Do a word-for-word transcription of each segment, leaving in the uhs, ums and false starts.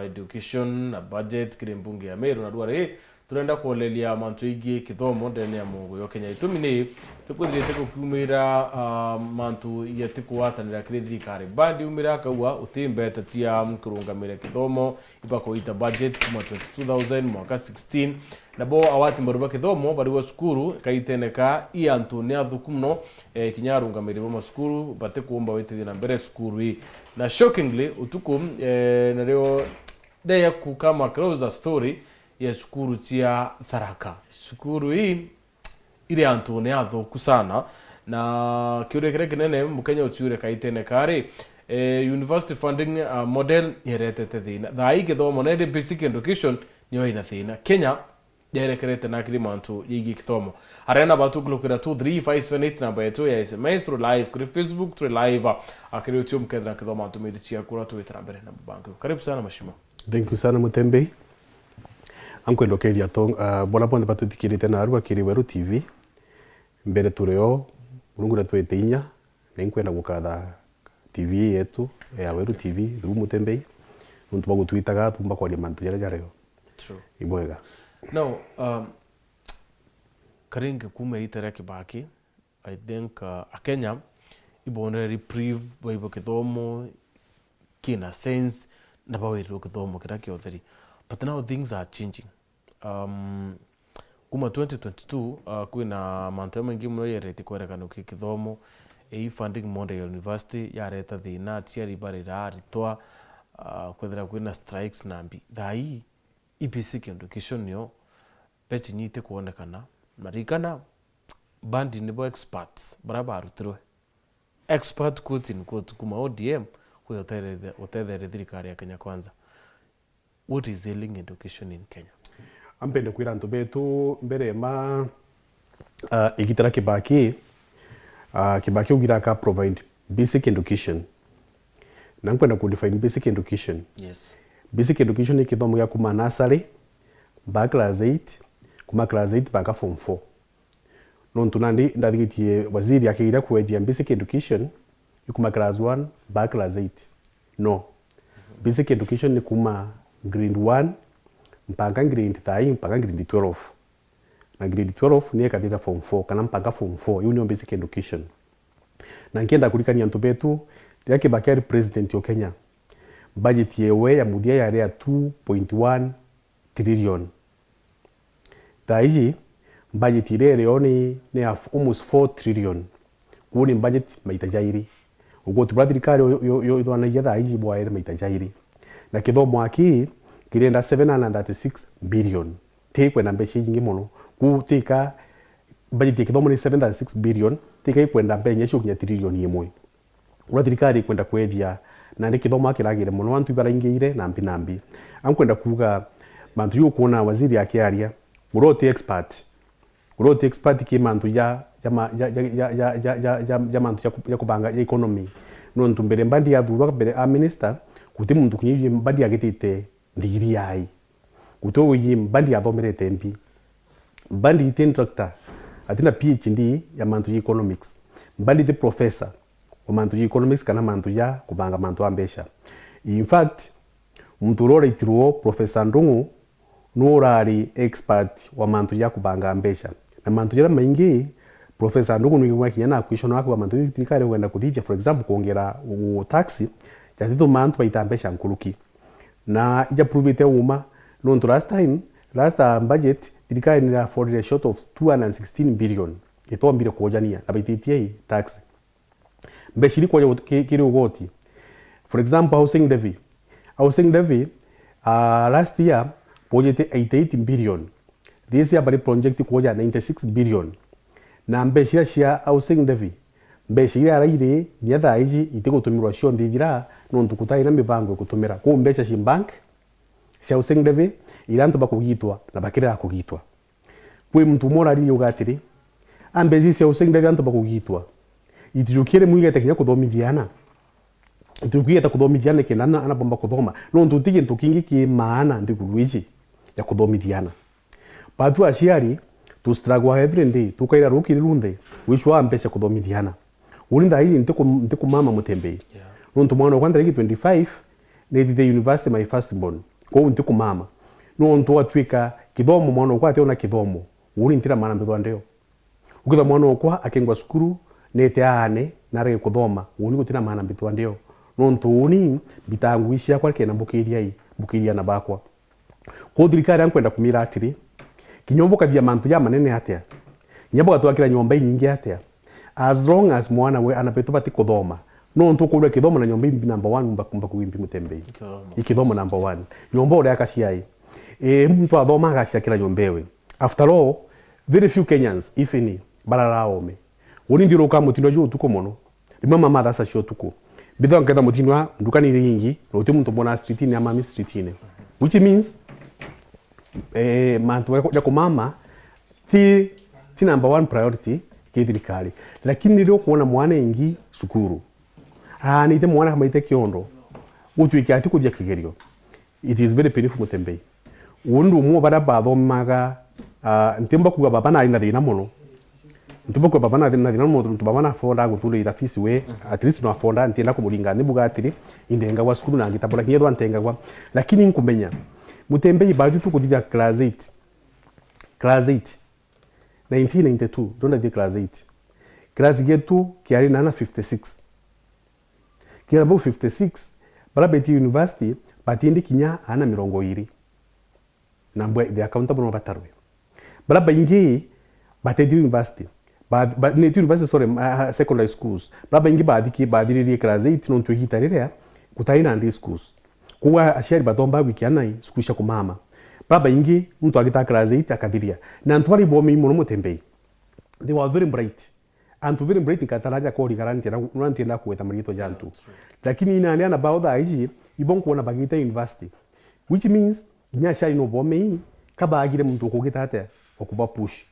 education na budget kiri mbunge ya Meru, na rua ri turenda kwoleria mantu jaigii kithomo ndene ya mugo yo Kenya. Itumi ni, ni kwithirite gukiumira, ah, mantu jatikugwatanira kiri thirikari. Mbadi umira akaua uti mbeta cia kurungamira kithomo, ibakuita budget kuma twenty-two thousand mwaka sixteen. Nabo awati mbaru ba kithomo bari gwa cukuru kaitene ka i antu ni athuku mono, eh, kinya arungamiri ba macukuru batikuumba witithia na mbere cukuru ii. Na shockingly, utuku, eh, nario ndeya ku come across a story ya cukuru cia Tharaka. Cukuru ii iri antu ni athuku sana, na kiuria kiria kinene Mukenya uciure kaitene kari, eh, university funding, uh, model nieretete thina. Thaa ii githomo na indi basic education niyo ina thina. Kenya yerekerete na kiri mantu jaigii kithomo. Arena batu kulukira two three five seven eight namba yetu ya S M S, turi live kuri Facebook, turi live, ah, kiri YouTube, mukethira kithomo antumiri ciaku ura twitira mbere na mubango. Karibu sana mheshimiwa. Thank you sana Mutembei. Ankwenda ukeethia to, ah, bona bonthe batwithikirite narua kiri Weru T V. Mbere turi o, Murungu natwete inya, na inkwenda gukatha T V yetu ya Weru T V through Mutembei, nontu bwa gutwitaga tumba kwaria mantu jaria jario. True. Ibwega. Now, um, karingi kuma ita ria Kibaki, I think, uh, Akenya ibonere reprieve baibo kithomo kina sense, na bawirirwe kithomo kiria kiotheri. But now things are changing. Um, kuma twenty twenty-two, uh, kwina mantu jamaingi mono yeretie kwerekana ki kithomo, ii funding model ya university yareta thina, aciari barira, aritwa, uh, kwethira kwina strikes na mbi. Thaa ii, i basic education yo, mbeca inya itikwonekana. Na ririkana, Mbadi nibo experts baria barutirwe. Expert quote in quote kuma O D M kuja uterethe-, utetheria thirikari ya Kenya Kwanza. What is ailing education in Kenya? Ampende kwira antu betu mbere ma, ah, igita ria Kibaki, ah, Kibaki augire aka provide basic education. Na nkwenda ku define basic education. Yes. Basic education ni kithomo gia kuma nursery, mpaka class eight, kuma class eight mpaka form four. Nontu nandi ndathigitie waziri akiiria kuethia basic education, i kuma class one mpaka class eight. No. Basic education ni kuma grade one mpaka grade three mpaka grade twelve. Na grade twelve ni ikathira form four, kana mpaka form four. Iu niyo basic education. Na nkienda kurikania antu betu, riria Kibaki ari president o Kenya, budget yewe ya muthia yari ya two point one trillion. Thaa iji, budget iria irio ni, ni ya f-, almost four trillion. Kwou ni budget maita jairi. Ugoti bwa thirikari yo, yo, yo ithwanagia thaa iji bwaere maita jairi. Na kithomo aki kirenda seven hundred thirty-six billion. Ti kwenda mbeca inyingi mono. Kwou tika budget ya kithomo ni seven thirty-six billion, tika ikwenda mbeca inya cio kinya trillion imwe. Uria thirikari ikwenda kwethia, nandi kithomo akiragire mono, antu ibaraingiire na mbi na mbi. Ankwenda kuuga, mantu ju ukuona waziri akiaria, uria uti expert, uria uti expert ki mantu ja, ja ma-, ja, ja mantu ja ku-, ja kubanga ja economy. Nontu mbere Mbadi athurwa mbere a minister, guti muntu kinya iji Mbadi agitite ndigiri yai. Guti uyu Mbadi athomerete mbi. Mbadi ti doctor, atina P H D ya mantu ja economics. Mbadi ti professor wa mantu ja economics kana mantu ja kubanga mantu a mbeca. In fact, muntu uria uraitirwo Professor Ndung'u nu urari expert wa mantu ja kubanga mbeca. Na mantu jaria maingi, Professor Ndung'u nu igwa kinya na question wake wa mantu ja thirikari ukwenda kuthithia, for example, kuongera u-, tax, jatituma antu baita mbeca nkuruki. Na ija provete uma, nontu last time, last, uh, budget, thirikari ni ya fall short of two hundred sixteen billion. Itombire kuojania na baititie i tax. Mbeca iri kuoja ki-, kiri ugoti. For example, housing levy. Housing levy, uh, last year, bojete eighty-eight billion. This year, bari project kuoja ninety-six billion. Na mbeca iria cia housing levy, mbeca iria arairi, kinya thaa iji, itigutumirwa cionthe ithira, nontu gutaina mibango ikutumira. Kwou mbeca ci bank, cia housing levy, iria antu bakugitwa, na bakirega kugitwa. Kwi muntu umwe uraririe uga atiri, a mbeca ici cia housing levy antu bakugitwa, itijukie rimwe igete kinya kuthomithia ana. Itijukie igete kuthomithia ana kenda ana, ana bomba kuthoma. Nontu ti gintu kingi ki maana nthiguru iji ya kuthomithia ana. Batu aciari, tu struggle every day, tukaira rukiri runthe, wicwa mbeca kuthomithia ana. Uri thaa iji ntiku-, ntikumama Mutembei. Yeah. Nontu mwana wakwa ndariki twenty-five, nithithie university my first born. Kwou ntikumama. Nontu gwatuika kithomo, mwana okwa ationa kithomo, uuni ntiramaana mbithwa ndeo. Ukithwa mwana okwa akengwa cukuru, nete aane, na arege kuthoma, uuni gutiramaana mbithwa ndeo. Nontu uuni mbitaa ngugi ciakwa, kenda mbukiriai, mbukiriana bakwa. Kwou thirikari, nkwenda kumira atiri, kinya umbukathia mantu jamanene atia, kinya bugatwakira nyomba inyingi atia, as long as mwana we, ana betu bati kuthoma, nontu ukurwa kithomo na nyomba imbi number one, umba, umba kuimbi Mutembei. Kithomo. I kithomo number one. Nyomba uria akaciai. E, muntu athoma agaciakira nyomba ewe. After all, very few Kenyans, if any, barara ome. Uni nthiuruka mutindo ju utuku mono. Rimwe mama thaa cia utuku. Mbithwa nketha mutinwa ndukani iri ingi, na uti muntu mbona streetine ama ami streetine. Which means, eh, mantu ja, ja kumama, ti, ti number one priority ki thirikari. Lakini riria ukuona mwana ingi cukuru, aanite mwana amaite kiondo, gutuike ati kuthia kigerio. It is very painful, Mutembei. Undu umwe baria bathomaga, ah, ntiumba kuuga baba nari na thina mono. Ntiumba kuuga baba nari na thina mono, nontu baba nafondaa guturira fees we, at least nafondaa, ntienda kumuringa, ni buga atiri, indengagwa cukuru na ngitabura kinya ethwa ntengagwa. Lakini nkumenya, Mutembei, bathi tukuthithia class eight. Class eight. Nineteen ninety-two, ndo ndathithie class eight. Class getu kiari na ana fifty-six. Kira bau fifty-six, baria betie university, batiindi kinya ana mirongo iiri. Na mbwe, the accountable no batarwe. Baria baingi batetie university, ba, ba, ni ti university, sorry, ah, secondary schools. Baria baingi bathiki-, bathiririe class eight, nontu igita riria gutari na day schools. Kwou aciari batomba gwikia ana cukuru cia kumama. Baria baingi muntu agitaa class eight akathiria. Na antu baria ibomei mono, Mutembei, they were very bright. Antu very bright nkataraja kurigara ntienda, nona ntienda kugweta mariitwa ja antu. Yeah, true. Lakini nandi ana bao thaa iji, ibo nkwona bagite university. Which means, kinya aciari no bomei, ka baagire muntu ukugita atia, ukuba push.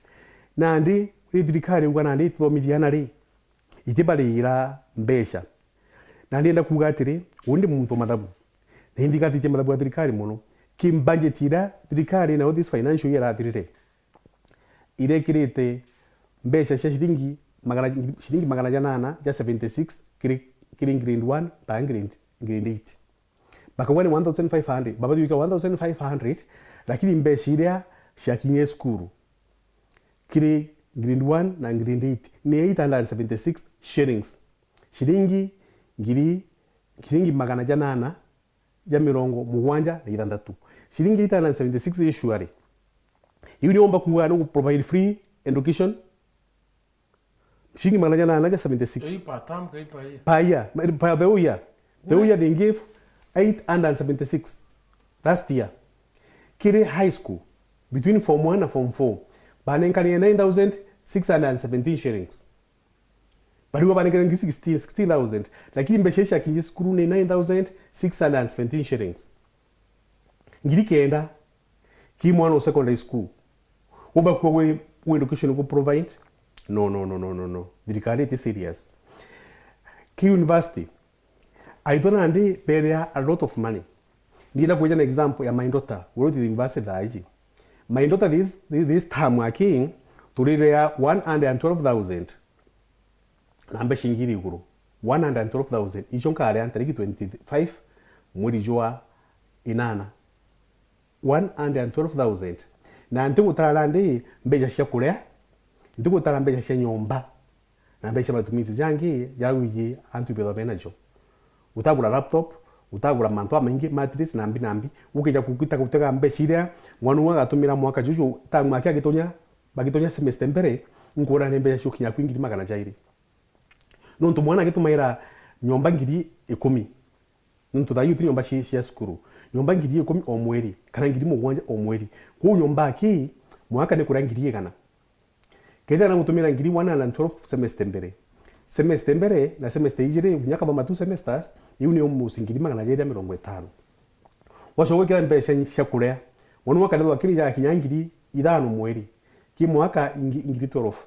Nandi, ri thirikari uga nandi ituthomithia ana ri, itibariira mbeca. Na ndienda kuuga atiri, uu ndi muntu wa mathabu. Na indikatitie mathabu ya thirikari mono. Ki budget iria thirikari nayo this financial year irathirire, irekirite mbeca cia ciringi magana, ciringi magana janana ja seventy-six kiri, kiri grade one mpaka grade, grade eight. Bakauga ni one thousand five hundred, babathi gwika one thousand five hundred, lakini mbeca iria ciakinyie cukuru kiri grade one na grade eight ni eight hundred and seventy-six shillings. Ciringi ngiri, ciringi magana janana ja mirongo mugwanja na ithanthatu. Ciringi eight hundred and seventy-six usually. Iu ni umba kuuga ni gu provide free education? Ciringi magana janana ja seventy-six. Ei, per term, kai per year? Per year. Per the whole year. The whole year they gave eight hundred and seventy-six last year. Kiri high school, between form one na form four, banenkanire nine thousand six hundred and seventeen shillings. Bariu babanenkere ngiri sixteen, sixteen thousand, lakini mbeca ici ciakinyire cukuru ni nine thousand six hundred and seventeen shillings. Ngiri kenda ki mwana wa secondary school. Umba kuwa gwi, gwi education ku provide? No, no, no, no, no, no. Thirikari iti serious. Ki university, aitwa nandi berea a lot of money. Ndienda kwija na example ya my daughter, uria uti university thaa iji. My daughter this, this, this term aki, turirea one hundred and twelve thousand na mbeca ingiri iguru. One hundred and twelve thousand. Icio nkarea ntariki twenty-five mweri jwa inana. One hundred and twelve thousand. Na ntigutara ndi mbeca cia kuria, ntigutara mbeca cia nyomba, na mbeca cia matumizi jangi ja wiji antu ibethwa benajo. Utagura laptop, utagura mantu amaingi, mattress na mbi na mbi, ukija kugita gutega mbeca iria mwana uu agatumira mwaka juju, ta mwaka agitonya, bagitonya semester mbere, nkuona ni mbeca cio kinya kwi ngiri magana jairi. Nontu mwana agitumaira nyomba ngiri ikumi. Nontu thaa ii uti nyomba ci-, cia cukuru. Nyomba ngiri ikumi o mweri, kana ngiri mugwanja o mweri. Kwou nyomba aki, mwaka ni kuria ngiri igana. Kethira nagutumira ngiri one hundred and twelve semester mbere. Semester mbere, na semester ijiri, kinya kathoma two semesters, iu ni almost ngiri magana jairi na mirongo itano. Wacoka gwikira mbeca cia kuria, mwana mwaka nethwa kiri ja kinya ngiri ithano mweri. Ki mwaka ngi-, ngiri twelve.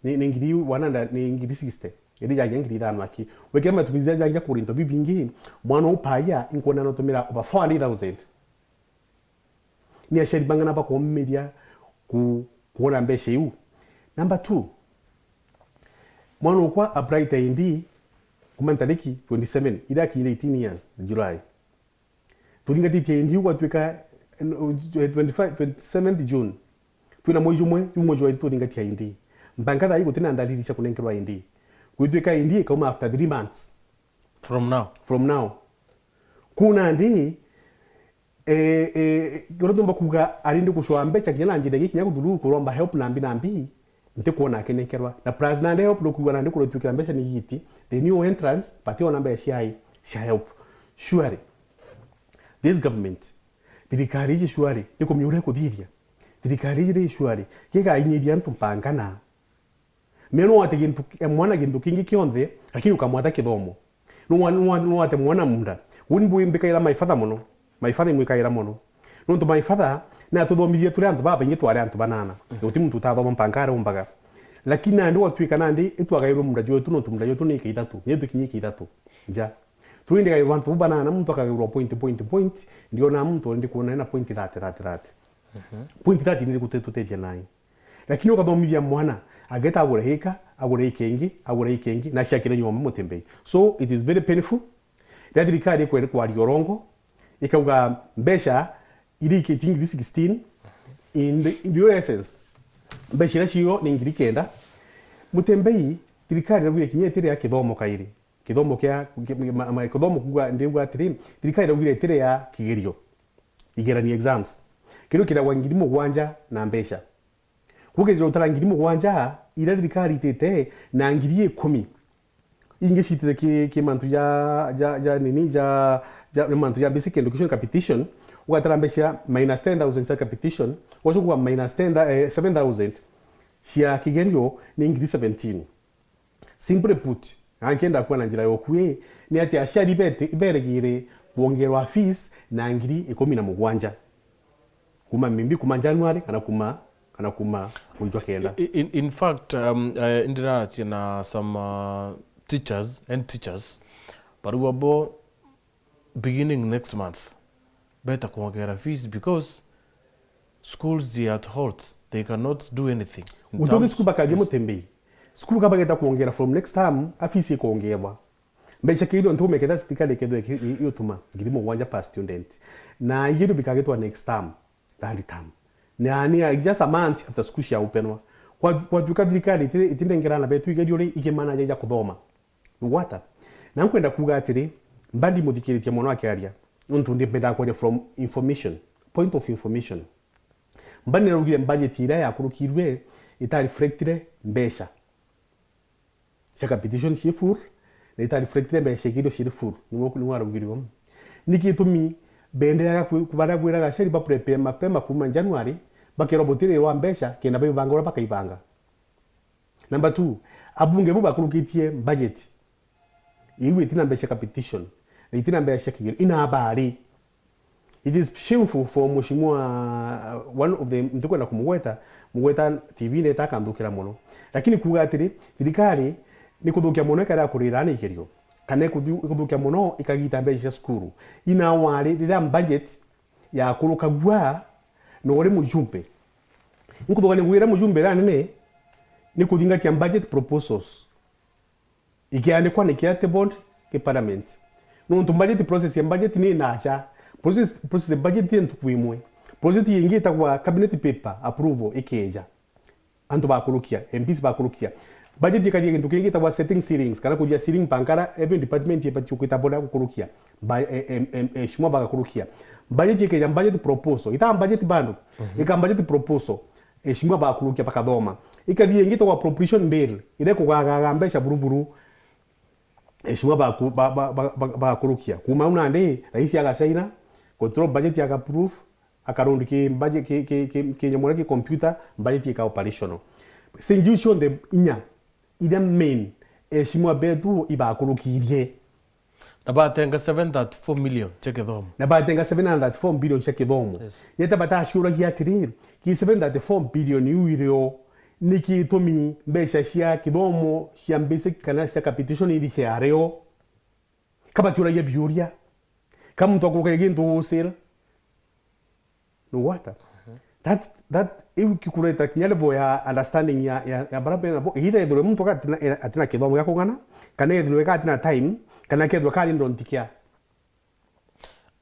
Ni, ni ngiri one hundred, ni ngiri sixty. Indi jakinya ngiri ithano aki. Wikira matumizi jaja jakinya kugura into bibingi, mwana uu per year, inkwona notumira over four hundred thousand. Ni aciari bang'ana bakomiria ku-, kuona mbeca iu? Number two, mwana ukwa a bright I D kuma ntariki twenty-seven, iria akinyire eighteen years, July. Tuthingatitie I D, gwatuika, eh, twenty-five, twenty-seventh June, twina mwei jumwe, jumwe jwa tuthingatia I D. Mpaka thaa ii gutina ndalili cia kunenkerwa I D. Gwituika I D ikauma after three months. From now. From now. Kuna ndi, eh, eh, uria tumba kuuga ari ndi gucwaa mbeca kinya na njira ingi kinya kuthuru kuromba help nambi nambi, ntikwona akinenkerwa. Na plus nandi help nukuuga nandi kuritwikira mbeca ni yiti, the new entrants, bationa mbeca cia i, cia help. Surely, this government, thirikari iji surely, ni kumiura ikuthiria? Thirikari iji ri surely, gikainyiria antu mpangana? Me no wate gintu, eh, mwana gintu kingi kionthe, lakini ukamwata kithomo. No wa-, no wa-, no wate mwana munda. Uni mbwi mbikaira my father mono. My father imwikaira mono. Nontu my father, na atuthomithie turi antu babaingi twari antu banana. Mhm. Guti muntu utathoma mpaka arombaga. Lakini nandi gwatuika nandi, itwagairwe munda jwetu, nontu munda jwetu ni ika ithatu. Ni tukinyie ika ithatu. Nja. Turi ndigairwa antu banana, muntu akagairwa point, point, point. Ndiona muntu ndi kuona ena point thirty, thirty, thirty. Mhm. Point thirty ni gututethia nai. Lakini ukathomithia mwana, ageta agure ika, agure ikengi, agure ikengi, na ciakire nyomba Mutembei. So, it is very painful. Riria thirikari ikwenda kwaria urongo, ikauga mbeca iria ikitie ngiri sixteen, in the, in the essence, mbeca iria cio ni ngiri kenda. Mutembei, thirikari iraugire kinya itiria kithomo kairi. Kithomo kia, ki-, ma-, ma-, kithomo kuuga, ndiuga atiri, thirikari iraugire itiria kigerio. Igeranio, exams. Kigerio kiragwa ngiri mugwanja na mbeca. Kugeria utara ngiri mugwanja, iria thirikari itite na ngiri ikumi. Ingi citite ki, ki mantu ja, ja, ja nini, ja, ja, ni mantu ja basic education capitation, ugatara mbeca minus ten thousand cia capitation, ugacoka minus ten, eh, seven thousand cia kigerio ni ngiri seventeen. Simply put, na nkienda kuona na njira ya ukui, ni ati aciari beti-, beregire kwongerwa fees na ngiri ikumi na mugwanja. Kuma mimbi, kuma January, kana kuma, kana kuma mweri jwa kenda. I-, in, in fact, um, eh, ndiraratia na some, uh, teachers, head teachers, barauga bo beginning next month, beta kwongera fees because schools they are at halt, they cannot do anything in terms of fees. Gutongi cukuru bakathie Mutembei. Cukuru kabageta kwongera from next term, a fees ikongerwa. Mbeca kigerio ntumeketha thirikari ikethwe iki-, i-, iutuma ngiri mugwanja per student. Na igerio bikagetwa next term, third term. Na ni a-, just a month after school cia openwa. Kwa, kwatuika thirikari iti-, itinengera na betu igerio ri ikimana ja kuthoma. Gwata. Na nkwenda kuuga atiri, mbandi muthikiritie mwana akiaria, nontu ndi mpendaga kwaria from information, point of information. Mbandi niraugire budget iria yakurukirwe ita reflectire mbeca cia capitation cii full, na ita reflectire mbeca cia kigerio ciri full. Niguo, niguo araugire uguo. Niki gitumi benderaga kwi-, baria kwiraga aciari ba prepare mapema kuma January, bakerwa butiri wa mbeca, kenda baibanga uria bakaibanga. Number two, abunge bau bakurukitie budget. Iu itina mbeca cia capitation, na itina mbeca cia kigerio, ina habari. It is shameful for Mheshimiwa, uh, one of the, ntikwenda kumugweta, mugweta T V-ini eta akanthukira mono. Lakini kuuga atiri, thirikari ni kuthukia mono ikaria kurira na igerio, kana ikuthu-, ikuthukia mono ikagita mbeca cia cukuru. Ina wari riria budget yakurukagua na uri mujumbe. Nkuthuga ni gwira mujumbe ria nene ni kuthingatia budget proposals. Ikiandikwa ni kia tabled ki parliament. Nontu budget, process ya budget ni nacha. Process, process ya budget ti ntuku imwe. Process ingi itagwa cabinet paper approval ikeja. Antu bakurukia, M Ps bakurukia. Budget ikathia gintu kingi itagwa setting ceilings, kana kujia ceiling pankara, every department ibati kwita boda gukurukia. Ba, eh, em, em, eh, shimwa bagakurukia. Budget ikeja budget proposal. Ita budget bando, mhm, ika budget proposal. Eshimwa bakurukia bakathoma. Ikathia ingi itagwa appropriation bill, ire kugagaga mbeca buruburu. Eshimwa baku-, ba, ba, ba, ba, bakurukia. Kuma au nandi, rais agacaina, control budget aka approve, akarund ki budget, ki, ki, ki, ki nyamura ki computer, budget ika operational. Sinji icio nthe inya, iria main, eshimwa betu ibakurukirie. Na batenga seven thirty-four million cia kithomo. Na batenga seven hundred thirty-four billion cia kithomo. Yes. Yeta bataciuragia atiri, ki seven thirty-four billion iu irio, niki gitumi mbeca cia kithomo cia basic kana cia capitation iri ciario? Ka batiuragia biuria. Ka muntu akurukagia gintu wholesale. Nugwata? Mhm. That, that, iu kikureta kinya level ya understanding ya, ya, ya bara bena bo. Either ethirwe muntu ka atina, atina kithomo gia kung'ana, kana ethirwe ka atina time, kana kethirwe kari ndonti kia.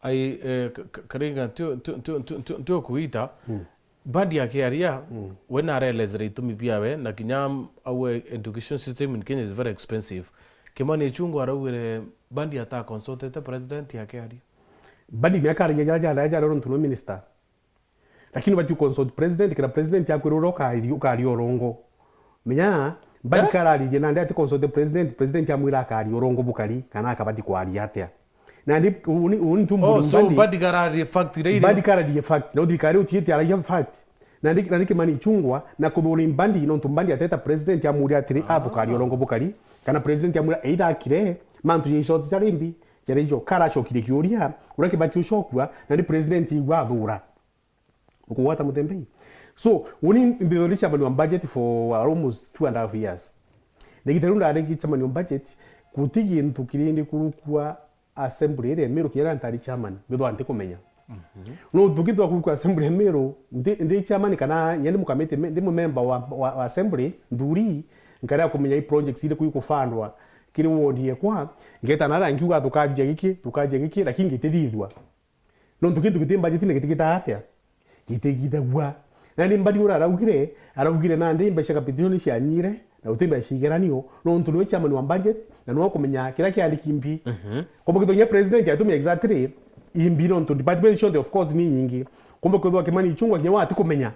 Ai, eh, K-, K-, Karinga, ntio, ntio, ntio, ntio, ntio, ntio kuita. Mm. Mbadi akiaria, mm, we nareelezera itumi biawe, na kinya our education system in Kenya is very expensive. Kimani Ichung'wah araugire Mbadi ata consultete president akiaria. Mbadi ni akaragia jaria jaria jaria nontu no minister. Lakini ubati consult president, kira president akwira uria ukari-, ukaria urongo. Menya, Mbadi, eh, kararirie nandi ati consult president, president amwira akaria urongo bukari, kana akabati kwaria atia. Nandi, uni, uni tu. Oh, Mbadi, so Mbadi, Mbadi kararie fact iria iri. Mbadi kararie fact, na thirikari utiite aragia fact. Nandi, nandi Kimani Ichung'wah, na kuthuri Mbadi, nontu Mbadi ateta president amuria atiri, ah, atukaria urongo bukari, kana president amwira either akire, mantu ya short jaria imbi, jaria ijo, karacokire kiuria, uria kibati ucokua, nandi president igwa athura. Ukugwata Mutembei. So, uni mbithori chairman wa budget for almost two and a half years. Nigita riu ndari chairman wa budget, guti gintu kirindi kurukua assembly iria Meru kinya riria ntari chairman, mbithwa ntikumenya. Mhm. No tukithwa kurukua assembly ya Meru, ndi, ndi chairman kana nyani mukamiti me-, ndi mumemba wa, wa, wa assembly, nthuri, nkaria kumenya i projects iriku ikufandwa kiri ward yekwa, ngeta nara nkiuga tukanjia giki, tukanjia giki, lakini gitithithua. Nontu kintu giti budget-ini gitigitaa atia? Gitigithagua. Nandi Mbadi uria araugire, araugire nandi mbeca capitation cianyire, na guti mbeca cia igeranio, nontu niwe chairman wa budget, na niwe ukumenya kiria kiari kimbi. Mhm. Kumbe gitonyia president atumia exactly imbi, nontu department cionthe of course ni nyingi. Kumbe kwithwa Kimani Ichung'wah kinya we atikumenya.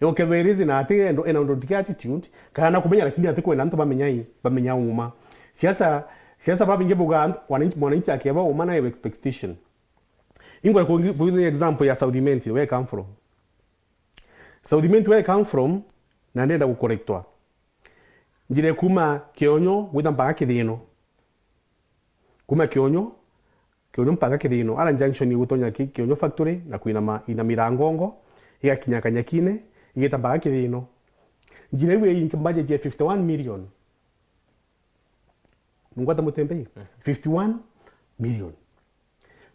Yo kethwa irizi na ati endo, ena ndo ndiki attitude, kana kumenya lakini atikwenda antu bamenya i, bamenya uma. Siasa, siasa babingi buga antu, wananchi, mwananchi akeba uma na expectation. Ingwe kungi, kungi example ya South Imenti, where I come from. South Imenti, where I come from, na ndenda gucorrectwa. Njire kuma Kionyo gwita mpaka Kithino. Kuma Kionyo, Kionyo mpaka Kithino. Ara junction igutonya ki-, Kionyo factory na kwina ma-, ina mirangongo, igakinya Kanyakine, igita mpaka Kithino. Njira iu i budget ya fifty-one million. Nungwata Mutembei? Mhm. Fifty-one million.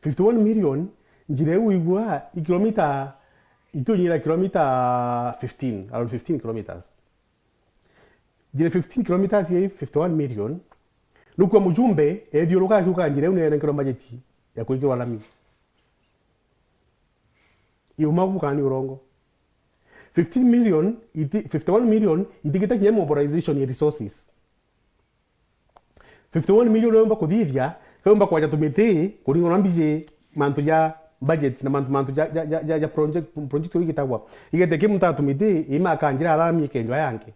Fifty-one million, njira iu igua i kilomita, itunyira kilomita fifteen, around fifteen kilometers. Njira fifteen kilometers ya fifty-one million, nukua mujumbe ethiuruka akiuga njira iu nenenkerwa budget ya kwikirwa lami. Iuma guka ni urongo. Fifteen million, iti, fifty-one million, itigite kinya mobilization ya resources. Fifty-one million yomba kuthithia, kayomba kwaja tumiti, kuringana na mbiji, mantu ja budget na mantu, mantu ja, ja, ja, ja, ja project, project uri gitagwa. Igete ki muntu atumiti, ima akanjira arami ikenjwa yange.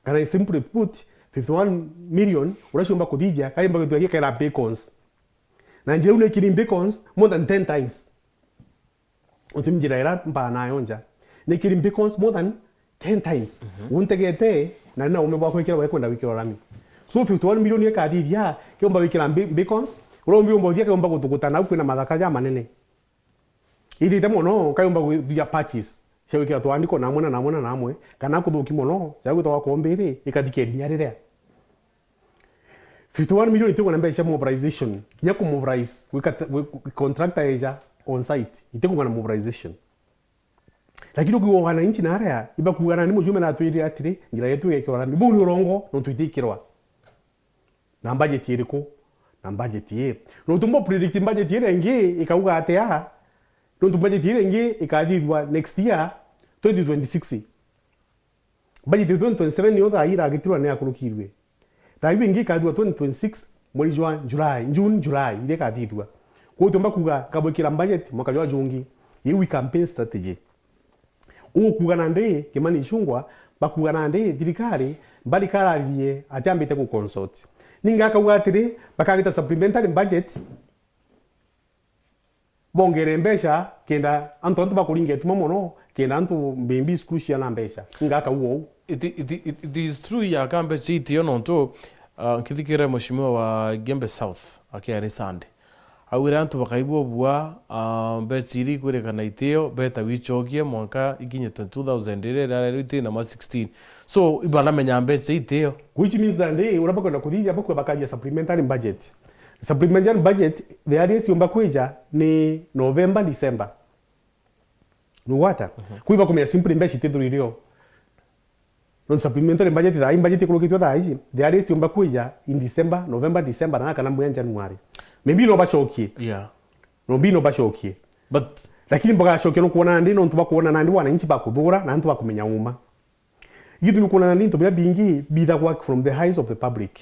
Kana simply put, fifty-one million, uria ciomba kuthithia, kayomba gitwa gikera beacons. Na njira iu ni kiri beacons more than ten times. Uti njira ira mbaa nayo nja. Ni kiri beacons more than ten times. Mhm. Untegete, na na ume bwa kwikira, wekwenda wikira rami. So fifty-one million ikathithia, kiomba wikira be-, beacons, uria umbi umba uthia kiomba gutuguta nau kwina mathaka ja manene. Ithite mono, kayomba guthia patches. Cia gwikira twandiko namwe na namwe na namwe, kana kuthuki mono, cia gwitagwa kombiri, ikathikirinya riria. Fifty-one million itigwa na mbeca cia mobilization, kinya ku mobilize, gwika ta-, gwi-, contractor eja on site, itigwa na mobilization. Lakini ukiuga wananchi na aria, ibakuga na ni mujume na atwirire atiri, njira yetu igekirwa rami. Buu ni urongo, nontu itikirwa. Na budget iriku? Na budget ii. Nontu mbo predict budget iria ingi ikauga atia? Nontu budget iria ingi ikathithua next year, twenty twenty-six. Budget ya twenty twenty-seven niyo thaa ii iragitirwa ni akurukirwe. Thaa iu ingi ikathithua twenty twenty-six, mweri jwa July, June, July, iria ikathithua. Kwou tiumba kuuga nkabwikira budget mwaka jwa jungi. Iu i campaign strategy. Ugukuuga nandi Kimani Ichung'wah, bakuuga nandi thirikari, mbari kararirie atiambite gu consult. Ninga akauga atiri, bakagita supplementary budget, bongere mbeca, kenda antu antu bakuringa ituma mono, kenda antu maybe school ciana mbeca. Ninga akauga uu. It, it, it, it is true ya kambe citio nontu, uh, nkithikire Mheshimiwa wa Igembe South, akiari Sunday. Augire antu bakaigua bua, ah, mbeca iria ikwirikana itio, beta wichokie mwanka ikinye twenty-two thousand iria irarerwo iti namba sixteen. So, ibaramenya mbeca itio. Which means that ndi, uria bakwenda kuthithia bakwe bakaria supplementary budget. Supplementary budget, the earliest yumba kwija ni November, December. Nugwata? Mhm. Kwi bakumenya simply mbeca itithurire o. Non supplementary budget, thaa ii budget ikurukitwe thaa ici, the earliest yumba kwija in December, November, December, na kana mwe January. Maybe no bacokie. Yeah. No mbi no bacokie. But lakini bagacokia no kuona nandi, nontu bakuona nandi wananchi bakuthura, na antu bakumenya uma. Gitumi kuona nandi into biria bingi bithagwa from the eyes of the public.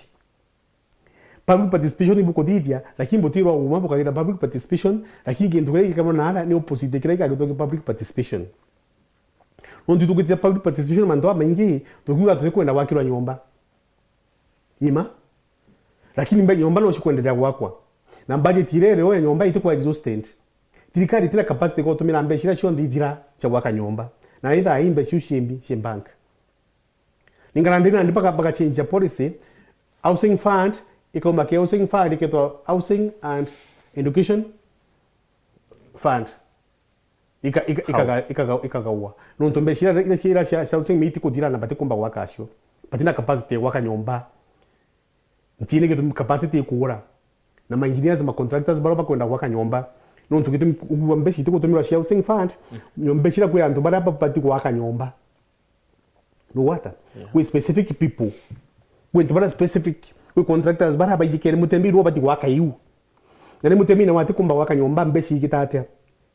Public participation ibukuthithia, lakini butirwa uma bukagita public participation, lakini kintu kiria gikamwa naara ni opposite kiria gikagitwa ki public participation. Nontu tukitithia public participation mantu jamaingi, tukiuga tutikwenda gwakirwa nyomba. Nyima. Lakini mbe nyomba no cikwenderea gwakwa. Na budget iria iri ya nyomba itikwa exhausted. Thirikari itina capacity ya gutumira mbeca iria cionthe ithira cia gwaka nyomba. Na ithaa ii mbeca iu ciimbi, ci bank. Ningana ndina ndi baka, baka change ya policy. Housing fund, ikauma ki housing fund, iketwa housing and education fund. Ika-, ika-, ikaga-, ikaga-, ikagaua. Nontu mbeca iria, iria, iria cia, cia housing miti kuthira na batikumba gwaka acio. Batina capacity ya gwaka nyomba. Ntini gitumi capacity ikuura. Na ma engineers, ma contractors baria bakwenda gwaka nyomba. Nontu gitumi ugua mbeca itikutumirwa cia housing fund, nyomba icio iria kwi antu baria babati gwaka nyomba. Nugwata? Yeah. Kwi specific people. Kwi antu baria specific. Kwi contractors baria baijikene mutembi ruo bati gwaka iu. Na ni mutembi na wati kumba gwaka nyomba mbeca igita atia?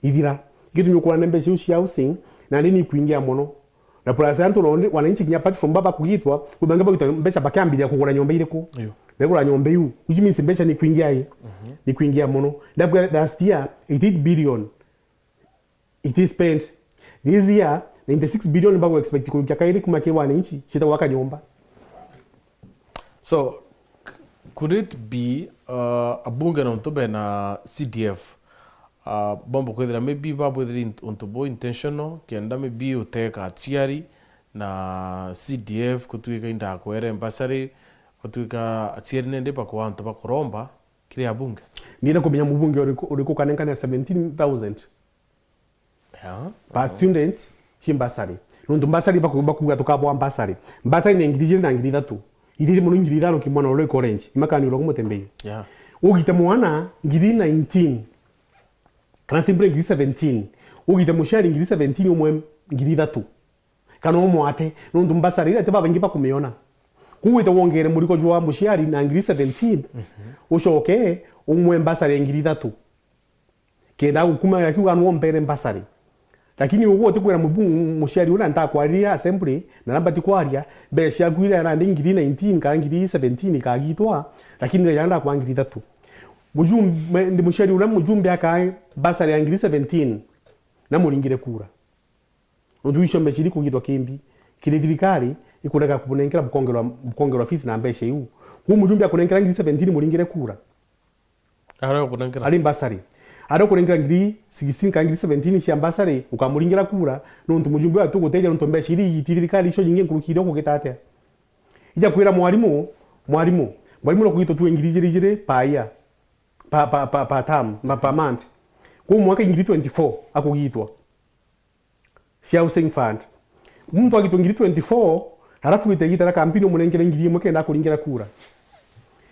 Ithira. Gitumi ukuona mbeca iu cia housing, na ni ikwingia mono. Na plus antu no wananchi kinya apart from baba kugitwa, kwi bangi bagitwa mbeca bakiambiria kugura nyomba iriku? Iyo. Begura nyomba iu. Which means mbeca ni kwingia i. Mhm. Ni kwingia mono. Ndakwira last year, eight billion. It is spent. This year, ninety-six billion bagu expect kurukia kairi kuma ki wananchi, ciita gwaka nyomba. So, c-, could it be, uh, abunge nontu bena C D F, uh, bomba kwithira maybe babwithire int-, untu bu intentional, kenda maybe uteka aciari na C D F kutwika indakwere mbasari, kutwika aciari nende bakwa antu bakuromba kiri abunge? Ndienda kumenya mubunge uriku, uriku kanenkana seventeen thousand. Yeah. Per student, ci mbasari. Nontu mbasari baku-, bakuga tukabwa mbasari. Mbasari ni ngiri ijiri na ngiri ithatu. Ithiri mono ngiri ithano ki mwana uria wi college. Imakani uria kumutembei. Yeah. Ugite mwana ngiri nineteen. Kana simply ngiri seventeen. Ugite muciari ngiri seventeen umwe ngiri ithatu. Kana umwate. Nontu mbasari iria ti babaingi bakumiona. Kuu wite wongere murigo jwa muciari na ngiri seventeen. Mhm. Ucoke umwe mbasari ya ngiri ithatu. Kenda gukuma akiuga, "Nwombere mbasari." Lakini uguo utikwira mubu-, muciari uria ntakwariria assembly, na aria mbati kwaria, mbeca ciaku iria nandi ngiri nineteen kana ngiri seventeen ikagitwa, lakini iria ndakwaa ngiri ithatu. Mujumbe, ndi muciari uria mujumbe akaa mbasari ya ngiri seventeen, na muringire kura. Nontu icio mbeca iri kugitwa kimbi, kiri thirikari ikurega kubunenkera bukongerwa, bukongerwa fees na mbeca iu. Kuu mujumbe akunenkera ngiri seventeen muringire kura. Aria ukunenkera. Ari mbasari. Aria ukunenkera ngiri sixteen kana ngiri seventeen cia mbasari, ukamuringira kura, nontu mujumbe wa tuguteithia, nontu mbeca iri iti thirikari icio nyingi nkuruki iria ukugita atia? Ija kwira mwarimu, "Mwarimu, mwarimu no kugitwa tu ngiri ijiri ijiri per year, per, per, per, per term, per, per month." Kuu mwaka ngiri twenty-four akugitwa. Cia housing fund. Muntu agitwe ngiri twenty-four, halafu gite gita na kampeni umunenkere ngiri imwe kenda akuringira kura.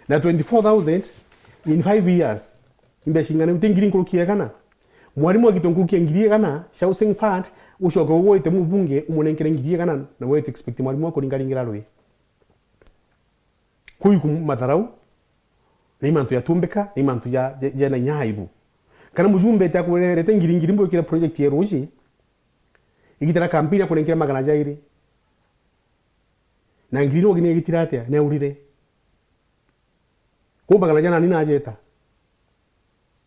Na twenty-four thousand in five years. Ni mbeca ing'ana? Uti ngiri nkuruki ya igana? Mwarimu agitwe nkuruki ya ngiri igana cia housing fund, ucoke ugwite mubunge umunenkere ngiri igana, na we expect mwarimu akuringaringira rui? Kuu iku matharau, ni mantu jatumbika, ni mantu ja, ja, jena inya aibu. Kana mujumbe ete akurerete ngiri ngiri mbwikire project ya ruji, igita na kampeni akunenkera magana jairi. Na ngiri no gine igitira atia? Neurire. Kuu magana jana ni najeta.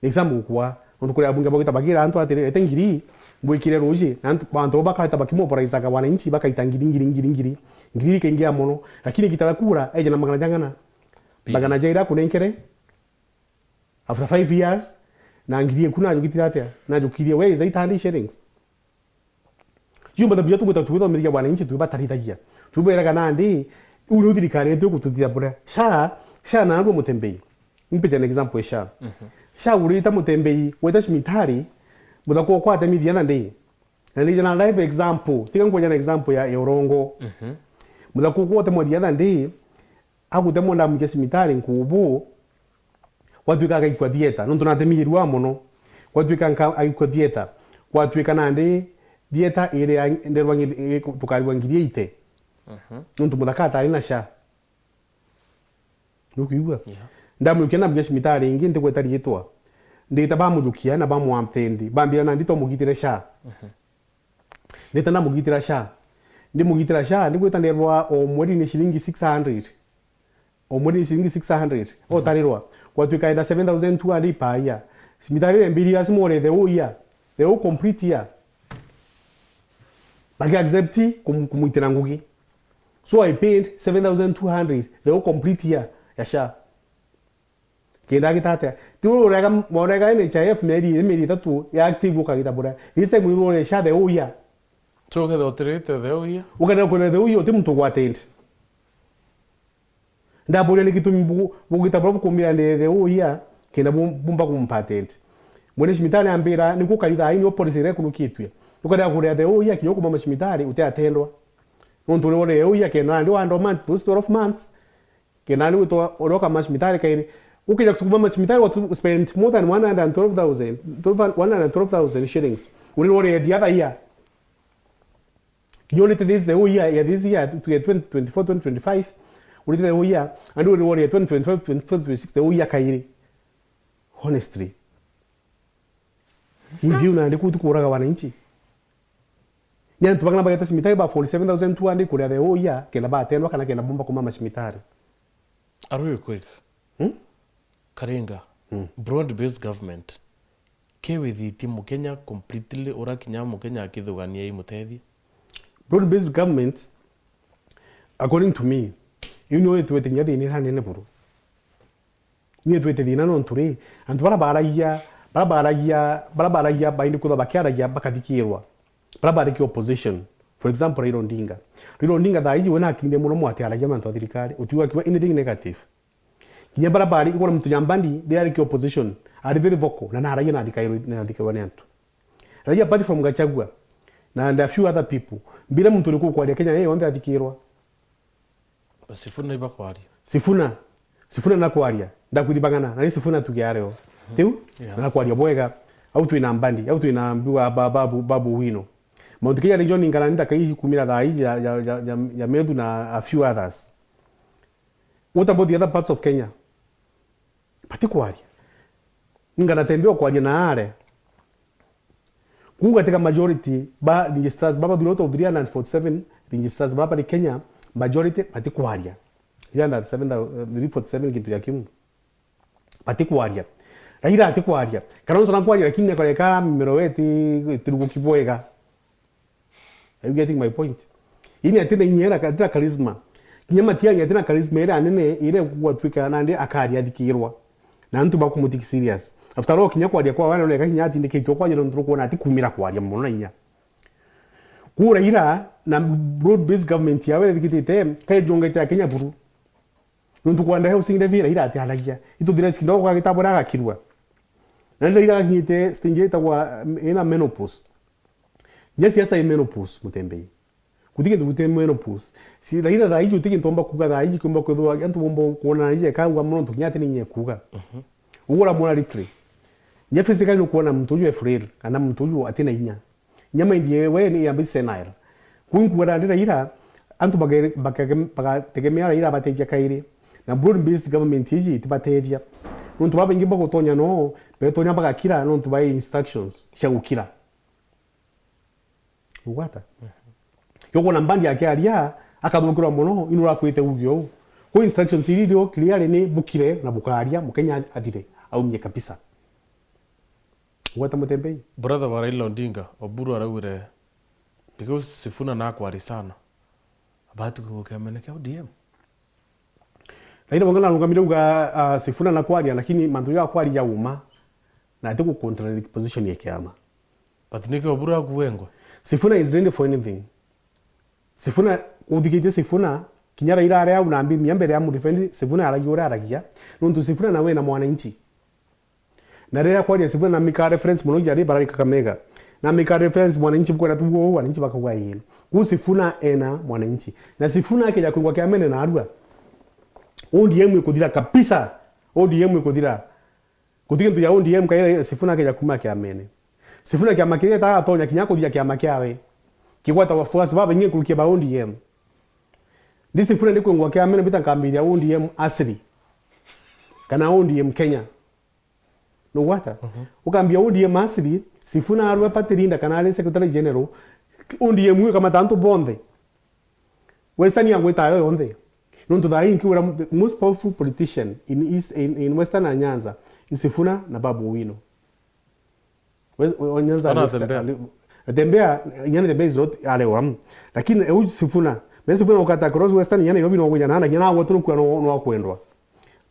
Example gukwa, nontu kuri abunge bagwita bagira antu atiri, "Rete ngiri, mbwikire ruji," na antu, antu bau bakahita bakimobilizaga wananchi, bakaita ngiri, ngiri, ngiri, ngiri. Ngiri ikaingia mono, lakini gitara kura, eja na magana jang'ana? Bill. Magana jaira akunenkere, after five years, na ngiri eku najugitire atia? Najukirie, where is eight hundred shillings? Juu mathabu ja tugwita twithomithagia wananchi, twibatarithagia. Twiberaga nandi, uu niu thirikari yetu igututhithia buria. SHA, SHA narua mutembei. Mpija an example ya SHA. Mhm. SHA urita mutembei, weta cibitari, muthako ukwate mi the other day. Na nija na live example, tiga nkwenja na example ya, ya urongo. Mhm. Muthako ukwate mwa the other day, agutemwa ndamu ja cibitari nkubu, gwatuika agaikua theatre, nontu natemigirua mono. Gwatuika nka-, agaikua theatre. Gwatuika nandi theatre iri ya nderwa ngi-, i-, tukarigwa ngiri eighty. Mhm. Nontu muthaka atari na SHA. Nukwigua? Yeah. Ndamwikia ndamu ja cibitari ingi, ntigweta riitwa. Ndita bamujukia na bamu attend. Bambira nandi tumugitire SHA. Ndita ndamugitira SHA. Ndimugitira SHA, ndigwita nderwa o mweri ni ciringi six hundred. O mweri ni ciringi six hundred. Otarirwa. Gwatuika enda seven thousand two hundred per year. Cibitari ire mbiri ya cimore the whole year. The whole complete year. Baki accept kum-, kumwitira ngugi. So I paid seven thousand two hundred the whole complete year ya SHA. Kenda agita atia? Ti urega, urega N H I F mieri iri, mieri itatu ya active ukagita bura. This time urega SHA the whole year. So ukethira utirite the whole year? Ukethira kwina the whole year, uti muntu gwa attend. Ndaburia ni gitumi bu-, bugita bura bukumira ndi the whole year, kenda bu-, bumba kumpa attend. Mwene cibitari ambira, ni kukari thaa ii nio policy iria ikurukitue. Ukethira kuria the whole year, kinya ukuma cibitari, uti attendwa. Nontu uri ore the whole year, kenda ndi one month, those twelve months, kenda ni gwitwa uria ukama cibitari kairi. Ukija kuma cibitari, watu spend more than one hundred and twelve thousand, twelve, one hundred and twelve thousand shillings. Uri ore the other year. Kinya urite this the whole year, ya this year, to get twenty twenty-four, twenty twenty-five, urite the whole year, and uri ore twenty twenty-five, twenty twenty-six, the whole year kairi. Honestly. Hivi una ndi kutu kuraga wananchi. Ni antu bang'ana bageta cibitari ba forty-seven thousand two hundred kuria the whole year, kenda batendwa kana kenda bumba kuma macibitari. Are we quick? Hmm? Karinga, Hmm. broad-based government, ke withitie Mukenya completely, urakinya Mukenya akithugania imutethie? Broad-based government, according to me, iu niyo itwete kinya thina iria nene buru. Niyo itwete thina nontu ri, antu bara baragia, bara baragia, bara baragia baindi kwithwa bakiaragia bakathikirwa. Bara bari ki opposition. For example, Raila Odinga. Raila Odinga thaa iji we nakinyire muno mwa atiaragia mantu a thirikari, utiuga akiuga anything negative. Kinya bara bari, igwona muntu Nyambandi, riria ari ki opposition, ari very vocal, na naragia na athikairwe, na athikairwa ni antu. Raia apart from Gachagua, na, and a few other people, mbira muntu uriku ukwaria Kenya yeye yonthe athikirwa. Ba Sifuna ibakwaria. Sifuna. Sifuna nakwaria. Ndakwiribang'ana. Na ni Sifuna tuge areo. Tiu? Yeah. Na nakwaria bwega. Au twina Mbadi. Au twina mbiwa ba-, Babu, Babu Wino. Mount Kenya region ingana ni ndaka iji kumira thaa iji ya, ya, ya, ya, ya Methu na a few others. What about the other parts of Kenya? Batikwaria. Ingana tembe okwaria na are. Kuuga tiga majority ba registrars baba throughout of three hundred forty-seven registrars baba bari Kenya, majority batikwaria. Three hundred seven, uh, three forty-seven kintu ya kimu. Batikwaria. Raila atikwaria. Kalonzo nakwaria, lakini nakoreka mimero eti turuguki bwega. Are you getting my point? Ini atina inya, atina charisma. Kinya Matiang'i atina charisma ira nene ira gwatwika nandi akaria athikirwa. Na antu bakumutiki serious. After all, kinya kwaria kwa wana oneka kinya atindikitwe kwaria nontu rukwona ati kumira kwaria muno na inya. Kura ira na broad based government yawe ithikitite, kaijongete ya Kenya buru. Nontu kwanda housing levy ira ira atiaragia. Ituthira sikindo kwa gitabu na agakirua. Na ira ira akinyite stage itagwa, um, ina menopause. Nya siasa i menopause, Mutembei. Guti kintu guti menopause. Si Raila thaa iji uti kintu omba kuuga thaa iji kiumba kwithirwa antu bomba kuona na ije kauga mono ntu kinya ati ninye kuuga. Mhm. Ugura mwana litri. Nya physically nukuona muntu uju e frail, kana muntu uju ati na inya. Nya mind yewe ni yambi senile. Kuu nkuuga ndi Raila, antu bage-, bakage-, bagategemea Raila abateithia kairi. Na broad based government iji itibateithia. Nontu babaingi bagutonya no, betonya bagakira nontu ba instructions cia gukira. Ugwata? Mhm. Yokona Mbadi akiaria, akathukirwa mono, inu urakwite uge uu. Kwi instructions iri irio clearly ni bukire na bukaria, Mukenya athire, aumie kabisa. Ugwata Mutembei? Brother wa Raila Odinga, Oburu araugire, because Sifuna nakwari sana, abati kugoka kiamene kia O D M. Raila Odinga narungamire uga, ah, Sifuna nakwaria, lakini mantu ya kwaria ya uma, na ati ku contradict position ya kiama. But niki Oburu akuengwa? Sifuna is ready for anything. Sifuna, uthikitie Sifuna, kinya Raila aria au na mbi, mia mbere ya mudefend, Sifuna aragia uria aragia. Nontu Sifuna nawe na mwananchi. Na riria kwaria Sifuna na make a reference mono jari barari Kakamega. Na make a reference mwananchi bukwenda tu uu, wananchi bakauga ii. Ku Sifuna ena mwananchi. Na Sifuna akija kuigwa kiamene na arua. O D M ikuthira kabisa. O D M ikuthira. Guti kintu ya O D M kaira Sifuna akija kuma kiamene. Sifuna kiama kiria ta atonya kinya kuthia kiama kiawe. Kigwata wafuasi babaingi nkurukia ba O D M. Ndi Sifuna ndi kwengwa kiamene bita nkambiria O D M asiri. Kana O D M Kenya. Nugwata? Mhm. Ukambia O D M asili, Sifuna arwe party leader kana ari secretary general, O D M ikamata antu bonthe. Western yangwita yo yonthe. Nontu thaa ii nkiwira the most powerful politician in East, in, in Western Nyanza is Sifuna na Babu Owino. Wes-, o-, o Nyanza Ona Rift Atembea. Ali-, Atembea, inya Atembea is not arewa. Lakini eu Sifuna, me Sifuna ukata cross Western inya Nairobi no gwija na, na inya na gwetu nukua no, no kwendwa.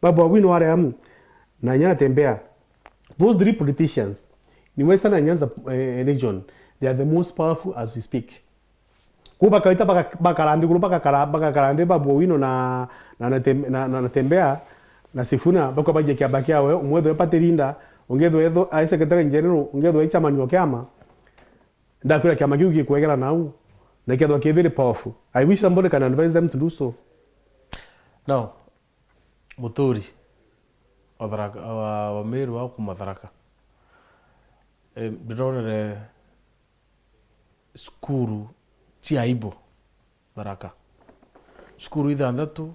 Babu Owino arewa, na inya Atembea. Those three politicians in Western Nyanza, eh, region, they are the most powerful as we speak. Ku bakaita baka-, bakara nthiguru, bagakara, bagakara nthi Babu Owino na, na, na Tem-, na, na, na Tembea, na Sifuna, bakwa bajie kiama kiawe, umwe ethwe party leader, ungi ethwe, ethwe ai secretary general, ungi ethwe ai chairman wa kiama. Ndakwira kiama kiu gikwegera nau, na kethwa ki very powerful. I wish somebody can advise them to do so. Now, Muturi, wa Tharaka, wa, wa Meru wa kuma Tharaka. Eh, ndironere cukuru cia aibu Tharaka. Cukuru ithanthatu,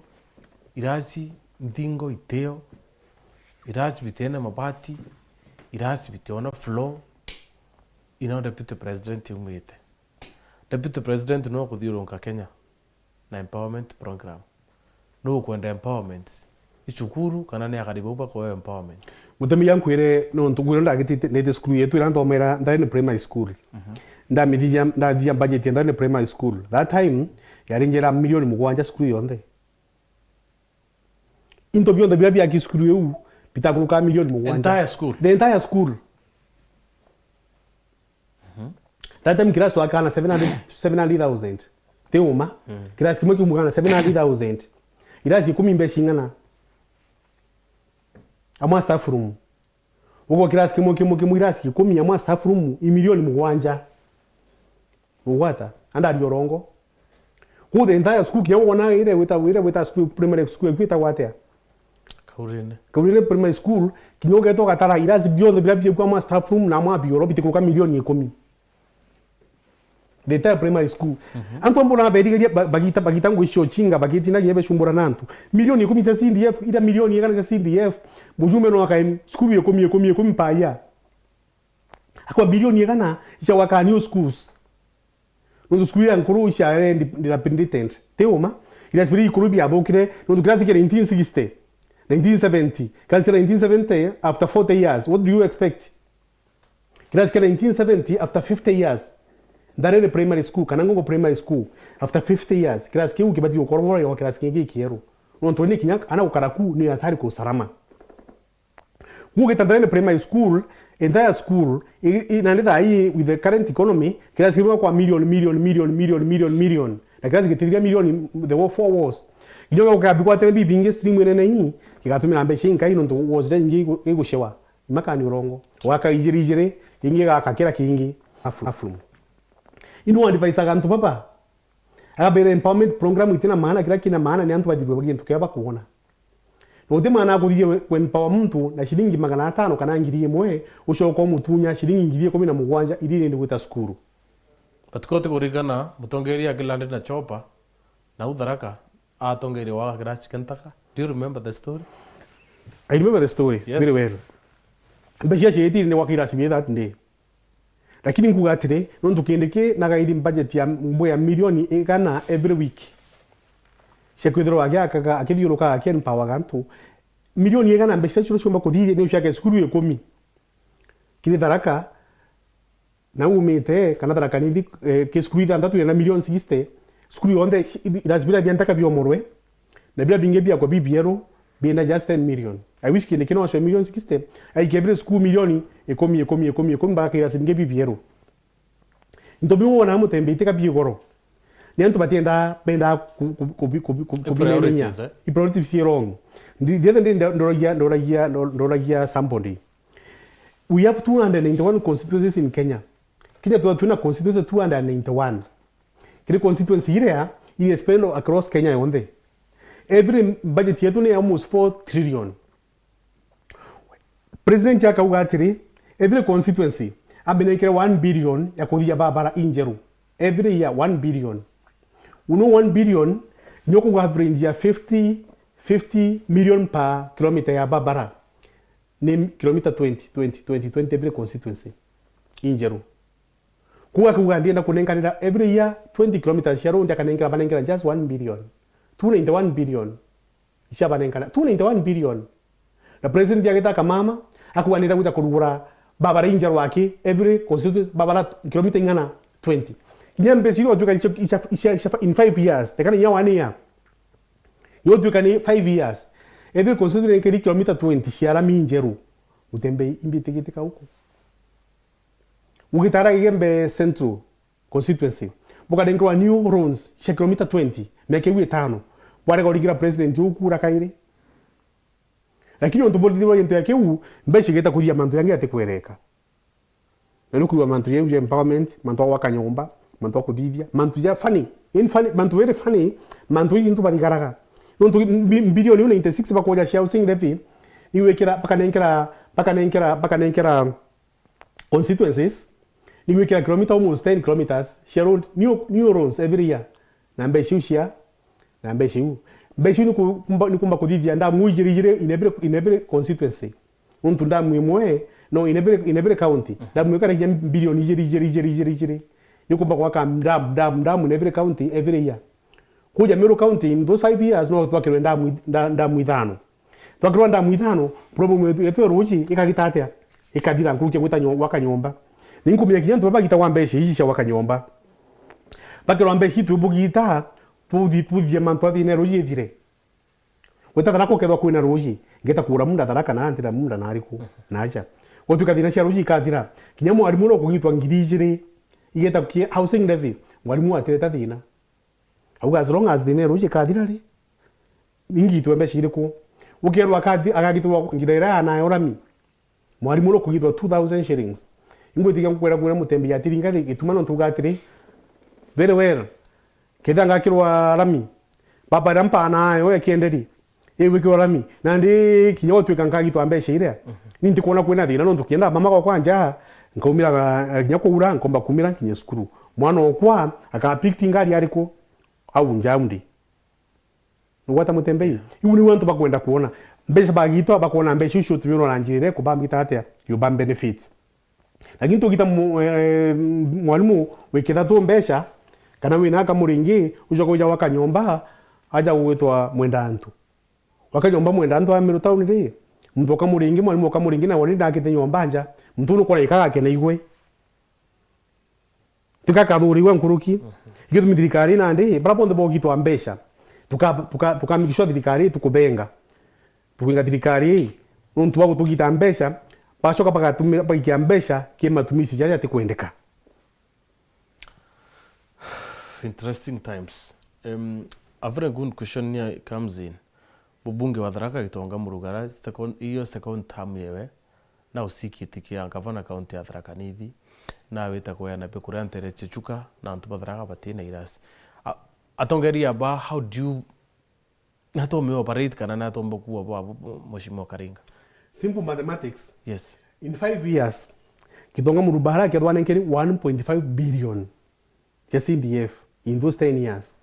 irasi nthingo itio, irasi bitiena mabati, irasi bitiona floor, ino deputy president aumite. Deputy president no kuthiurunka Kenya na empowerment program. Nuu ukwenda empowerment? I cukuru kana ni akari bau bakuheo empowerment? Mutemi ya nkwire, nontu ngwire ndagitite, ndete cukuru yetu ira nthomera Ntharene Primary School. Mhm. Ndamithithia, ndathithia budget ya Ntharene Primary School. That time, yari njira milioni mugwanja cukuru yonthe. Into bionthe biria biaki cukuru iu, bitakuruka milioni mugwanja. Entire school? The entire school. Mhm. That time class wakana seven hundred, seven hundred thousand. Ti uma. Mm. Class kimwe kiumukana seven hundred thousand. Irasi ikumi mbeca ing'ana? Amwe staff room. Ugo class kimwe, kimwe, kimwe, irasi ikumi amwe staff room i milioni mugwanja. Ugwata? Andari orongo. Ku the entire school, kinya wona ire wita, ire wita school, primary school, kwita gwatia? Kaurine. Kaurine Primary School, kinya ugeeta ugatara irasi bionthe biria biekua mwa staff room na mwa bioro bitikuruka milioni ikumi. The entire primary school. Mhm. Antu ambona berigeria ba-, bagita, bagita ngui cio chinga, bagitina kinya becumbura na antu. Milioni ikumi cia C D F, ira milioni igana cia C D F, mujume no akae cukuru ikumi, ikumi, ikumi per year. Akwa bilioni igana cia gwaka new schools. Nontu cukuru iria nkuru cia dilapidated. Ti uma? Iria cibiri ikuru biathukire, nontu kirasi kia nineteen sixty, nineteen seventy, kirasi kia nineteen seventy, after forty years, what do you expect? Kirasi kia nineteen seventy, after fifty years, Ntharene Primary School, kana Ngongo Primary School, after fifty years, kirasi kiu kibati gukorwa kirasi kingi kieru. Nontu ni kinya ana gukara ku ni hatari kwa usalama. Gugita Ntharene Primary School, entire school, i, i, na ni thaa ii with the current economy, kirasi kirugwa kwa million, million, million, million, million, million. Na kirasi gitithira million the four walls. Nginya gukambigwa tene bibingi stream inene ii, gigatumira mbeca inkai nontu walls iria ingi igu-, igucewa. Imakani urongo. Waka ijiri ijiri, kingi gaka kira kingi. Afu-, afu. Ino advise antu baba. Agabere empowerment program itina maana, kira kina maana ni antu bathirwe gintu kia bakuona. Na uti maana akuthithia we-, kuempower muntu na ciringi magana atano kana ngiri imwe, ucoka umutunya ciringi ngiri ikumi na mugwanja iria irendi gwita cukuru. But ko ti kuririkana mutongeria akilanded na chopper, na u Tharaka atongeria wa kirasi kia ntaka. Do you remember the story? I remember the story Yes. very well. Mbeca cia ciaitiri ni gwaka irasi bia that day. Lakini nkuga atiri, nontu kindi ki na gairi budget ya mbu ya milioni igana every week. Cia kwithirwa agiakaga, akithiurukaga, aki empower antu. Milioni igana mbeca icio ciumba kuthithia ni uciake cukuru ikumi. Kiri Tharaka, na umite, kana Tharaka Nithi, eh, ki cukuru ithanthatu ina milioni sixty, cukuru yonthe, irasi bira bia ntaka biomorwe, na bira bingi biakwa bibieru, biina just ten million. I wish kindi kino acwe million sixty, aike every school milioni ikumi, ikumi, ikumi, ikumi, mpaka kairasi bingi bibieru. Into biu wona mutembe itika bigoro. Ni antu batienda, benda ku-, ku-, ku-, ku-, ku-, I kubimenenya. Priorities, eh? I priorities cie wrong. Ndi-, the other day ndo-, ndoragia, ndoragia, ndo-, ndoragia somebody. We have two hundred ninety-one constituencies in Kenya. Kenya tu-, twina constituency two hundred ninety-one. Kiri constituency iria iri spend across Kenya yonthe. Every budget yetu ni almost four trillion. President akauga atiri, every constituency ambe nenkere one billion ya kuthia barabara injeru. Every year, one billion. Uno one billion, ni ukuga average ya fifty, fifty million per kilometer ya barabara. ni kilomita twenty, twenty, twenty, twenty every constituency injeru. Kuu akauga, "Ndienda kunenkanira every year twenty kilometers cia road, akanengera, banengera just one billion. Two ninety-one billion. Icia banenkana, two ninety-one billion." Na president agita akamama, akauga, "Ndienda gwita kurugura babara injeru aki every constituency, babara kilomita ing'ana twenty." Kinya mbeca iria utuika icia, icia, icia, icia, in five years, tekana inya one year. Yo tuika ni five years. Every constituency nenkeri kilomita twenty cia rami injeru. Mutembei, imbitikite kauku. Ugitara Igembe Central constituency, bukanenkerwa new roads cia kilomita twenty, miaka iu itano. Bwarega uringira president uu kura kairi. Lakini untu burithirwa gintu ya kiu, mbeca igeta kuthia mantu jangi atikwereka. Na nukwigua mantu jau ja empowerment, mantu a gwaka nyomba, mantu a kuthithia, mantu ja funny, in funny, mantu very funny, mantu iji ntu bathigaraga. Nontu bi-, bilioni ninety-six bakoja cia housing levy, ni gwikira, bakanenkera, bakanenkera, bakanenkera constituencies, ni gwikira kilomita almost ten kilometers cia road, new, new roads every year. Na mbeca iu cia, na mbeca iu. Mbeca iu ni ku-, kumba, ni kumba kuthithia ndamu ijiri ijiri in every, in every constituency. Nontu ndamu imwe, no, in every, in every county, ndamu ikaragia bilioni ijiri, ijiri, ijiri, ijiri, ijiri. Ni kumba gwaka ndamu, ndamu, ndamu in every county every year. Kuja Meru County, in those five years, no twakirwe ndamu ith-, nda-, ndamu ithano. Twakirwa ndamu ithano, problem yetu, yetu ya ruji ikagita atia? Ikathira nkuruki ya gwita nyo-, gwaka nyomba. Ni nkumenya kinya antu baba bagitagwa mbeca iji cia gwaka nyomba. Bakirwa mbeca iji twi bugita, tuthi-, tuthithie mantu a thina ya ruji ithire. Gwita Tharaka ukethwa kwina ruji, ngeta kugura munda Tharaka na ntira munda na ariku, na acha. Gwatuika thina cia ruji ikathira, kinya mwarimu uria ukugitwa ngiri ijiri, igeta ki housing levy, mwarimu atireta thina. Auga, as long as thina ya ruji ikathira ri, ingitwe mbeca iriku? Ukerwa akathi-, akagitirwa njira iria ya nayo rami. Mwarimu uria ukugitwa two thousand shillings. Ingwitikia ngukwira kwira Mutembei atiringa thi gituma nontu uga atiri, very well. Kethira ngakirwa rami, baba iria mpana nayo ya kienderi, igwikirwa rami. Nandi kinya gutuika nkagitwa mbeca iria, ni ntikwona kwina thina nontu kienda mama gwakwa nja, nkaumira ga-, kinya kuura, nkomba kumira nkinye cukuru. Mwana okwa akapikti ngari ariku? Au nja undi. Nugwata Mutembei? Iu niu antu bakwenda kwona. Mbeca bagitwa, bakona mbeca icio tumirwa na njira iria kubambita atia? Yuba benefit. Lakini tugita mu-, eh, mwalimu wikitha tu mbeca, kana wina kamuringi, ucoka uja gwaka nyomba, aja gwitwa mwenda antu. Gwaka nyomba mwenda antu a Meru town ri, muntu wa kamuringi, mwalimu wa kamuringi, na wani ndakite nyomba nja, muntu uu nukona ikagakena igwe. Tukakathuriwa nkuruki. Gitumi thirikari nandi, bara bonthe bogitwa mbeca, tuka-, tuka-, tuka make sure thirikari tukubenga. Tukwinga thirikari, nontu bwa gutugita mbeca, bacoka bagatumira, baikia mbeca ki matumisi jaria jatikwendeka. Interesting times. Um, a very good question here comes in. Mubunge wa Tharaka Gitonga Murugara, second, iyo second term yewe, na usikiti kia gavana kaunti ya Tharaka Nithi, na wita kweana pe kuria ntere Chichuka, na antu ba Tharaka batina irasi. A-, atongeria ba, how do you, natombe operate kana natombe kuwa bwa bu-, bu-, Mheshimiwa Karinga? Simple mathematics. Yes. In five years, Gitonga Murugara akethwa nenkeri one point five billion ya C D F in those ten years.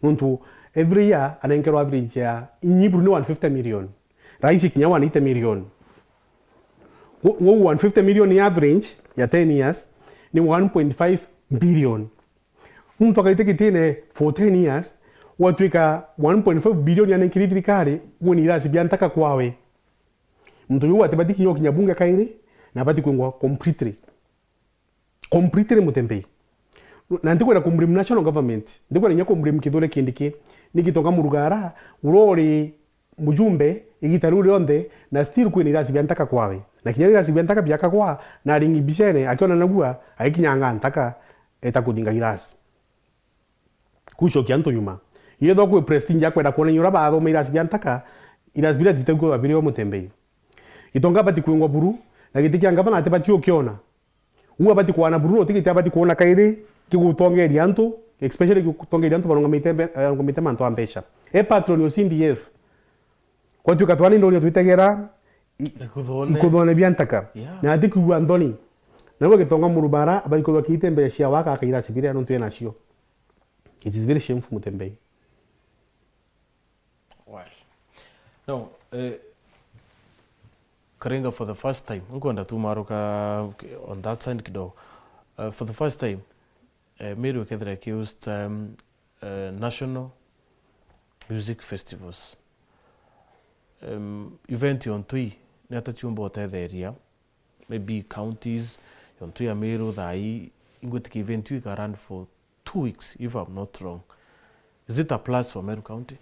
Nontu every year anenkerwa average ya nyiburu ni one fifty million. Raisi kinya one eighty million. Wo-, wo one fifty million ya average ya ten years ni one point five billion. Muntu akaite gitine for ten years, gwatuika one point five billion yanenkiri thirikari, gwe ni irasi bia ntaka kwawe. Muntu uu atibati kinya ukinya bunge kairi, na abati kwingwa completely. Completely Mutembei. Na ntikwenda kumblame national government, ntikwenda kinya kumblame Kithure Kindiki, ni Gitonga Murugara, uria uri mujumbe igita riu rionthe, na still kwina irasi bia ntaka kwawe. Na kinya irasi bia ntaka biakagwa, na aringi mbicene, akiona nagua, aikinyanga ntaka, eta kuthinga irasi. Kucokia antu nyuma. Yethwa kwi prestige ya kwenda kwonania uria bathoma irasi bia ntaka, irasi biria tibitagua biri o Mutembei. Gitonga abati kwingwa buru, na giti kia ngavana atibati ukiona. Uu abati kwana buru, na uti giti abati kwona kairi kigutongeria antu, especially gigutongeria antu barungamite mbe-, barungamite mantu a mbeca. E patron o C D F. Gwatuika twani ndoria twitegera i-, Nkuthone. Nkuthone bia ntaka. Yeah. Na atikwigua nthoni. Nagwe Gitonga Murugara abati kwithwa kiite mbeca cia waka akaira sibiria nontu enacio. It is very shameful, Mutembei. Well, no, eh, Karenga, for the first time, nkwenda tu maruka on that side kidogo. Uh, for the first time, uh, Meru ikethira ki host, um, uh, national music festivals. Um, event yontui ni ata ciumba utetheria, maybe counties, yontu ya Meru thaa ii, ingwitikia event iu ika run for two weeks, if I'm not wrong. Is it a plus for Meru County?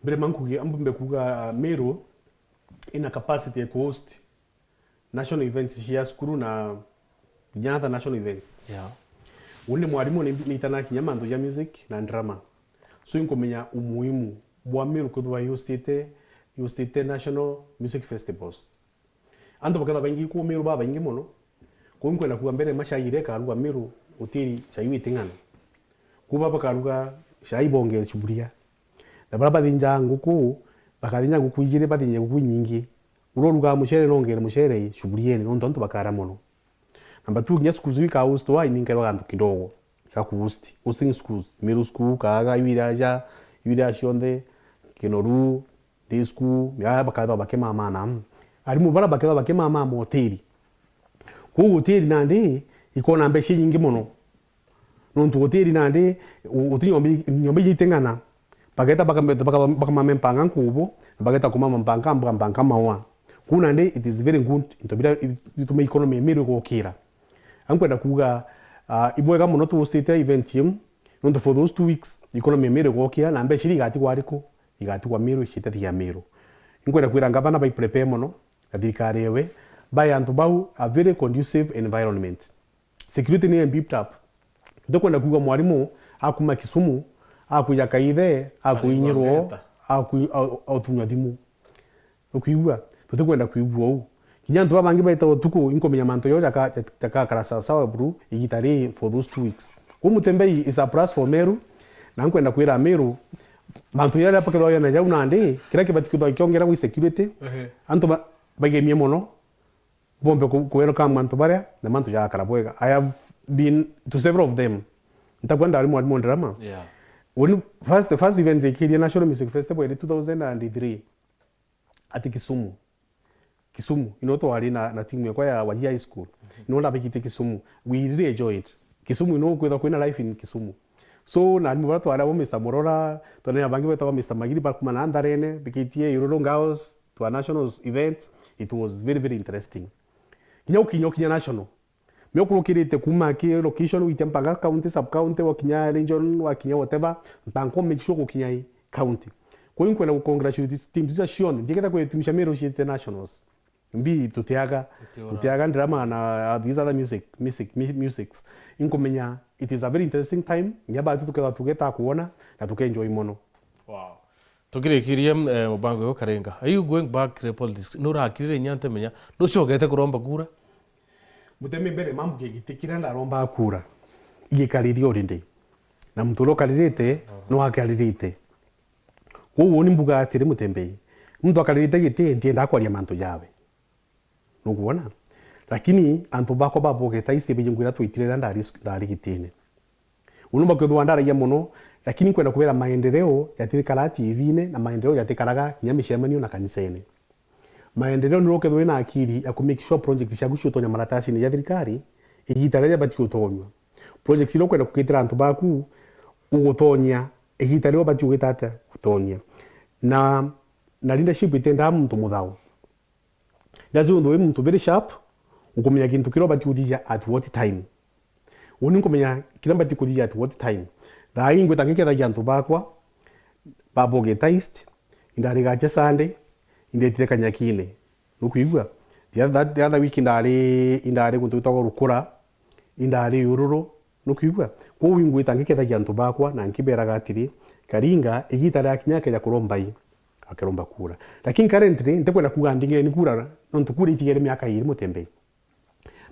Mbere ma nkuge, mbumbe kuga, uh, Meru ina capacity ya ku-host national events cia cukuru na kinya other national events. Yeah. Uni mwarimu ni, ni itana kinya mantu ja music na drama. So inkumenya umuhimu bwa Meru kwithirwa i-hostite, i-hostite national music festivals. Antu bakethirwa baingi kuu Meru babaingi mono. Kuu nkwenda kuuga mbere ma cai iria ikaruga Meru, utiri cai witing'ana. Kuu baba bakaruga cai bonge cuburia. Na baria bathinjaga nguku, bakathinja nguku ijiri, bathinje nguku inyingi. Uria urugaga mucere nongere mucere cuburiene, nontu antu bakara mono. Namba two, kinya schools iu ika-host wa ininkerwa gantu kidogo ga ku-host. Hosting schools, Meru School, Kaaga, iu iria aja, iu iria cionthe, Kinoru, Day School, ya bakethwa bakimamana. Arimu bara bakethwa bakimamama hoteli. Kuu hoteli nandi ikona mbeca inyingi mono. Nontu hoteli nandi, u-, uti nyomba i-, nyomba iji iting'ana. Bageta bakame-, baka-, bakamame mpanga nkubu, na bageta kumama mpanga, mbuga mpanga maua. Kuu nandi it is very good, into biria i-, ituma economy ya Meru igokira. Ankwenda kuuga, ah, ibwega mono tu-hostite event iu, nontu for those two weeks, economy ya Meru igokira, na mbeca iria igatigwa ariku, igatigwa Meru, ciitethia Meru. Inkwenda kwira ngavana bai prepare mono, na thirikari ewe, bae antu bau a very conducive environment. Security ni beefed up. Tutikwenda kuuga mwarimu akuma Kisumu, akwija Kaithe, akuinyirwo, aku-, a-, atunywa thimu. Ukwigua? Tutikwenda kwigua uu. Kinya antu babangi baita utuku, inkumenya mantu joo jaka-, jaka-, jakakara sawasawa buru, igita ri for those two weeks. Kuu Mutembei is a plus for Meru, na nkwenda kwira Meru, mantu jaria bakethwa na jau nandi, kiria kibati kwithwa kiongera gwi security, ehe, antu ba-, baigemie mono, bombe ku-, ku-welcome antu baria, na mantu jagakara bwega. I have been to several of them. Ntakwenda ari mwarimu ndirama. Yeah. When first, the first event ikirie National Music Festival iri two thousand and three. Ati Kisumu. Kisumu. Ino twari na, na timu yakwa ya Wajir High School. Mhm. Ino ndabikite Kisumu. We really enjoyed. Kisumu ino kwitha kwina life in Kisumu. So, na arimu baria twari abo, Mister Murora, twari na bangi betagwa Mister Magiri, bakuma na Ntharene, bikitie Iruru Girls, to a national event, it was very, very interesting. Kinya ukinya, ukinya national. Mio ukurukirite kuma ki location, witia mpaka county, sub county, wakinya region, wakinya whatever, mpaka u make sure gukinya i county. Kwa hiyo nkwenda gu congratulate teams icio cionthe, ndikenda kwira teams cia Meru ciite nationals. Mbi tutiaga, tutiaga drama na, uh, these other music, music, mu-, musics. Inkumenya it is a very interesting time, nya batu tukethwa tugeta kuona, na tukenjoy mono. Wow. Tukirikirie, eh, mubango uyu Karenga. Are you going back to the politics? Nurakirire inya ntemenya, nucokete kuromba kura? Mutemi mbere mambu kigiti kiria ndarombaga kura, igikariri already. Na muntu uria ukaririte, mhm, no akaririte. Kwoguo ni mbuga atiri, Mutembei, muntu akaririte giti, ndiendaga kwaria mantu jawe. Nukwona? Lakini antu bakwa baboge taisi biji ngwira twaitire riria ndari, ndari gitine. Unu bakethwa ndaragia mono, lakini nkwenda kubera maendeleo jatikara T V-ine na maendeleo jatikaraga kinya micemanio na kanisene. Maendeleo ni ukethwa wina akili ya ku make sure project ciaku ciutonya maratasini ja thirikari, igita riria bati utonywa. Project iria ukwenda kugitira antu baku, ugutonya, igita riria bati ugita atia? Utonya. Na, na leadership itendaa muntu muthao. That's why wi muntu very sharp, ukumenya gintu kiria ubati kuthithia at what time. Uni nkumenya kiria mbati kuthithia at what time. Thaa ii ngwita ngikethagia antu bakwa, babogetized, indarigacha Sunday, indetire Kanyakine. Nukwigua? The other, the other week indari, indari guntu gwitagwa Rukura, indari Ururu, nukwigua? Kwou ingwita ngikethagia antu bakwa na nkiberaga atiri, Karinga, igita riakinya akeja kuromba i, akeromba kura. Lakini currently, ntikwenda kuuga ndingire ni kura, nontu kura itigere miaka iri, Mutembei.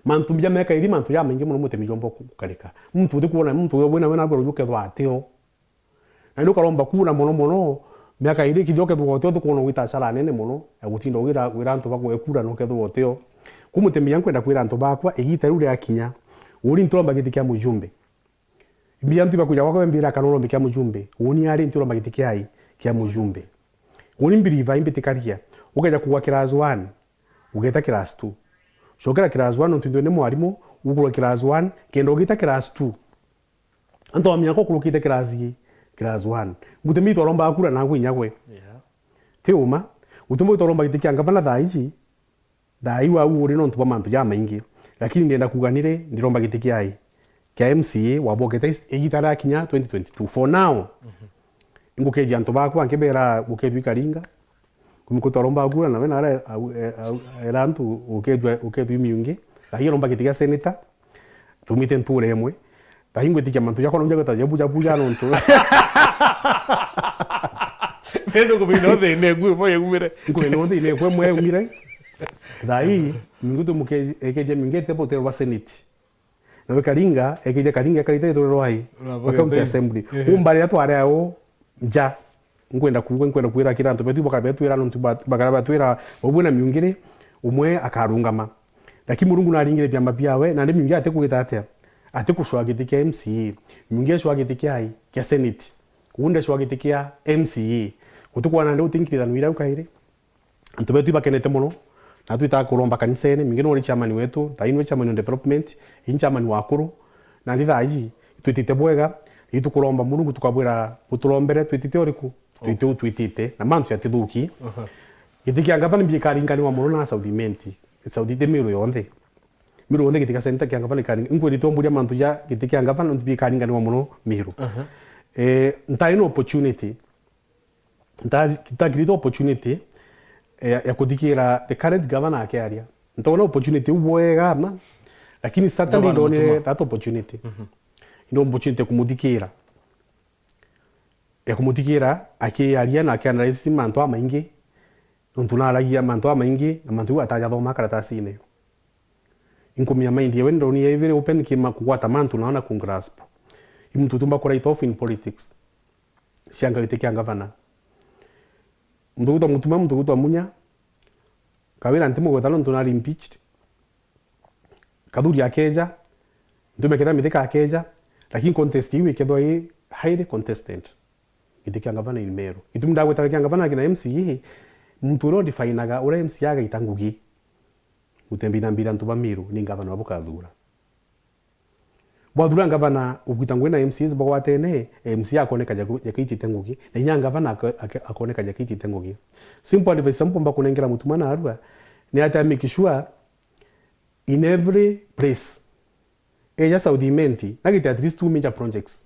Mantu ja miaka iri, mantu jamaingi mono, Mutembei, jomba gukarika. Muntu utikwona, muntu wina, wina, wina ukethwa atio. Na ni ukaromba kura mono mono, miaka iri ikithira ukethirwa utio, utikwona ugita hasara nene mono, ya gutinda ugira, wira antu bakwe kura na ukethirwa utio. Ku Mutembei nkwenda kwira antu bakwa, igita riu riakinya, uri ntiromba giti kia mujumbe. Mbia antu ibakuja gwakwa bembira kana urombe kia mujumbe, uni ari ntiromba giti kiai kia mujumbe. Uni mbiriva imbitikaria, ukeja kugwa class one, Ugeta class two. Cokera class one, nontu ntwe ni mwarimu, ukurwa class one, kenda ugita class two. Antu ba miaka ukurukite class, class one. Nguti mbi twaromba kura naku inya gwe. Yeah. Ti uma. Guti mbi twaromba giti kia ngavana thaa iji. Thaa iu au uri nontu bwa mantu jamaingi. Lakini ndienda kuuga niri, ndiromba giti kia ai. Kia M C A, wabokete is-, igita ria kinya twenty twenty-two. For now, mhm, ingukejia antu bakwa, nkibera gukethua ikaringa. Kumbe twaromba kura, nawe nara au, e, au, era antu ukethua, ukethua miungi. Thaa ii uromba giti kia senator. Tumite nture imwe. Thaa ii ngwitikia mantu jakwa nonja gwita jabu, jabu ja nontu. Nendo kumina thina ngwe mo yaumire. Nkumina thina ngwe mo yaumire. Thaa ii, mingi tumuke-, ekeje mingi ete botero bwa senate. Na wikaringa, ekeje karinga, ekarite itore rwai. Rwa County Assembly. Ehe. Umba riria twari ao, nja. Nkwenda kuuga, nkwenda kwira kira antu betu bakara betwira nontu ba-, bakara betwira bau bwina miungiri, umwe akarungama. Lakini Murungu naringire biama biawe, na ni miungi ati kugita atia? Ati kucwa giti kia M C A. Miungi acwa giti kia ai? Kia senate. Kunde acwa giti kia M C A. Gutikwana ndi utinkirithanwa irau kairi. Antu betu ibakenete mono, na twitaga kuromba kanisene, mingi nuri chairman wetu, thaa ii nwe chairman wa development, ii chairman wa akuru, na ndi thaa iji, twitite bwega, itukuromba Murungu tukabwira, buturombere, twitite uriku? Twitite u twitite, na mantu yatithuki. Aha. Giti kia ngavana mbikaringaniwa mono na South Imenti, South Imenti Miru yonthe. Miru yonthe giti kia center kia ngavana ikari-, nkwirite umburia mantu ja giti kia ngavana nontu bikaringaniwa mono Miru. Aha. Eh, ntari na opportunity, Nta-, ntakirite opportunity ya, ya kuthikira the current governor akiaria. Ntaona opportunity iu bwega ma, lakini certainly ndonire that opportunity. Mhm. Ino opportunity ya kumuthikira. Ya kumuthikira akiaria na akianalyze mantu amaingi. Nontu naragia mantu amaingi na mantu iu atajathoma karatasine. Inkumia mind yewe ndonire very open kima kugwata mantu naona kungrasp. I muntu utumba ku write off in politics. Cia ngagiti kia ngavana. Muntu gwitwa Mutuma, muntu gwitwa Munya, Kawira ntimugweta nontu nari impeached. Kathuri akeja, ntume kethira Mithika akeja, lakini contest iu ikethwa i highly contested. Giti kia ngavana in Meru. Gitumi ndagweta kia ngavana kina M C A, muntu uria udefinaga uria M C A agaita ngugi. Gutembinambira antu ba Meru, ni ngavana wa bukathura. Bwathura ngavana ugwita ngugi na M C As bagwatene, M C A akoneka jaku-, jakaitite ngugi, na inya ngavana ako-, ake-, akoneka jakaitite ngugi. Simple advice mpomba kunengera Mutuma na Arua, ni ati make sure in every place, eja South Imenti, na gite at least two major projects.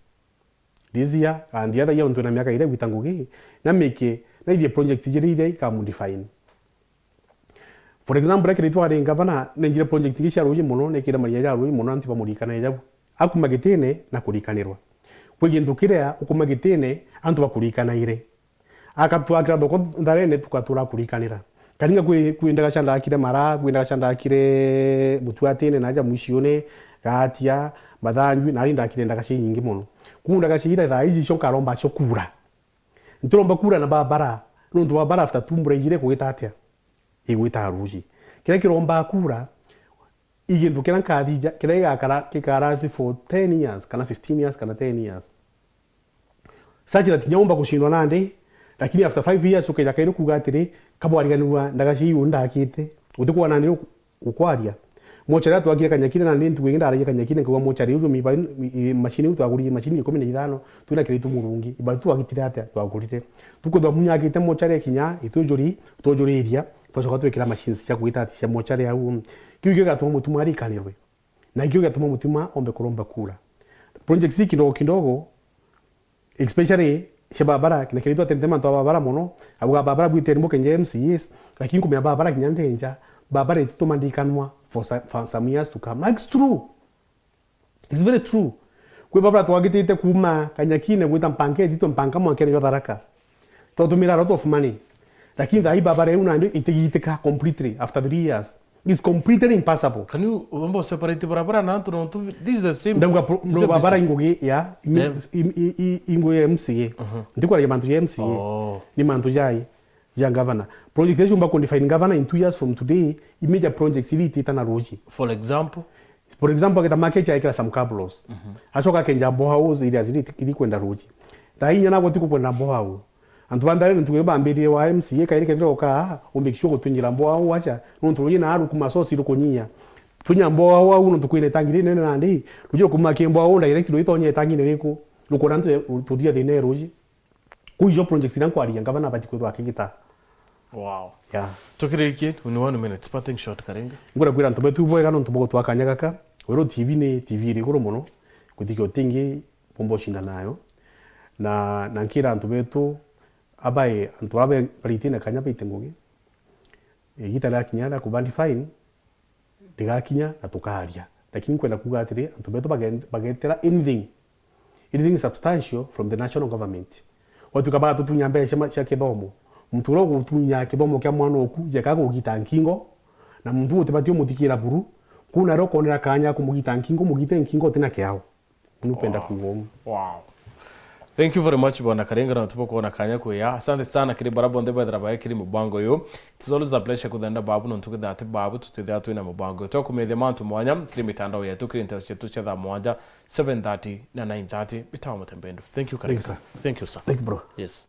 This year and the other year, untu na miaka iria gwita ngugi, na make, na ithie project ijiri iria ikamudefine. For example, ekiri twari ngavana, nenjire project ingi cia ruuji mono, nekire maria ja ruuji mono, antu bamurikanaire jau. Akuma gitine na kurikanirwa. Kwi gintu kiria ukuma gitine, antu bakurikanaire. Akatwakira thoko ntharene, tukatura kurikanira. Karinga kwi, kwi ndaga cia ndakire Mara, kwi ndaga cia ndakire Mutuatine, na aja mwiciune, Gatia, Mathanjwi, na ari ndakire ndaga cia nyingi mono. Kuu ndaga cia ira thaa iji cio nkaromba cio kura. Ntiromba kura na babara, nontu babara after tu mbura igire kugita atia? Igwita ruuji. Kiria kiromba kura, i gintu kiria nkathija, kiria gigakara, gikara for ten years, kana fifteen years, kana ten years. Such that nyaumba gucindwa nandi, lakini after five years ukeja kairi kuuga atiri, kabwariganirwa ndaga cia iu ndakite. Utikwana nandi ukwaria. Mochari atwakire Kanyakine, na ni ntuku ingi ndaragia Kanyakine, nkauga mochari iu, mi-, mi-, machine iu twagurire machine ikumi na ithano, twina kiritu murungi, ibatu twagitire atia? Twagurire. Tukwithwa munyakite mochari kinya, itujuri, tujuriria, twacoka twikira machines cia gwita ati cia mochari au. Kiu gio gigatuma Mutuma arikanirwe. Na ikio gigatuma Mutuma ombe kuromba kura. Projects ii kidogo kidogo, especially cia babara, na kiri twatenete mantu a babara mono, abuga babara bwiteni bukenja M C As, lakini kumenya babara kinya ndenja, babara itituma ndikanwa for sa-, for some years to come. It's true. It's very true. Kwi babara twagitite kuuma Kanyakine gwita Mpangeti, twe Mpanga mwankene jwa Tharaka. Twatumira a lot of money. Lakini thaa ii babara iu nandi itigitika completely after three years. It's completely impossible. Can you, umba separate barabara na antu nontu, this is the same, ndauga pro-, no, babara ingugi ya, ingu-, yeah, im-, i-, i-, ingugi ya M C A. Uh-huh. Ndikwaria mantu ya M C A. Oh. Ni mantu jai, ja governor. Project icio umba kundefine governor in two years from today, i major projects iria itita na ruji. For example? For example, agita market aikira some cabros. Mhm. Acoka akenja boreholes iria ziri, iri kwenda ruji. Thaa inya nagwe tikukwenda borehole. Antu ba Ntharene ntuku iyo bambiririe wa M C A kairi kethira ukaa, u make sure gutunyira mboa au acha, nontu ruji na rukuma sosi rukunyia. Tunya mboa au au nontu kwina itangi rinene nandi, ruji rukuma ki mboa au direct ruitonya itangine riku, rukona antu tuthia thina ya ruji. Kuu ijo projects iria nkwaria ngavana abati kwithwa akigita. Wow. Yeah. Tukirikie, in one minute, parting shot, Karenga. Ngwira kwira antu betu bwega nontu bwa gutwa kanya gaka. Weru T V ni T V iri iguru muno, kwithikia utingi bumba ucinda nayo. Na, na nkira antu betu abae, antu abae baritine kanya baite ngugi. Igita riakinya ria kubandi fine, rigakinya na tukaria. Lakini nkwenda kuuga atiri, antu betu bagen-, bagetera anything, anything substantial from the national government. Watuika bagatutunya mbeca cia ma-, cia kithomo. Muntu uria ugutunya kithomo kia mwana oku, jeka kugita nkingo, na muntu utibati umuthikira buru, kuna rio ukonera kanya kumugita nkingo, mugite nkingo utina kiao. Nupenda kuuga umu. Wow. Thank you very much, Bwana Karenga, na tubo kuona kanya kuya. Asante sana kiri bara bonthe bethira baekiri mubango uyu. It's always a pleasure kuthenda babu, nontu kethira ati babu, tutithira twina mubango uyu. Twakumithia mantu mwanya kiri mitandao yetu, kiri nteto cietu cia thaa mwanja, seven thirty na nine thirty. Mitawa Mutembendu. Thank you, Karenga. Thank you, sir. Thank you, sir. Thank you, bro. Yes.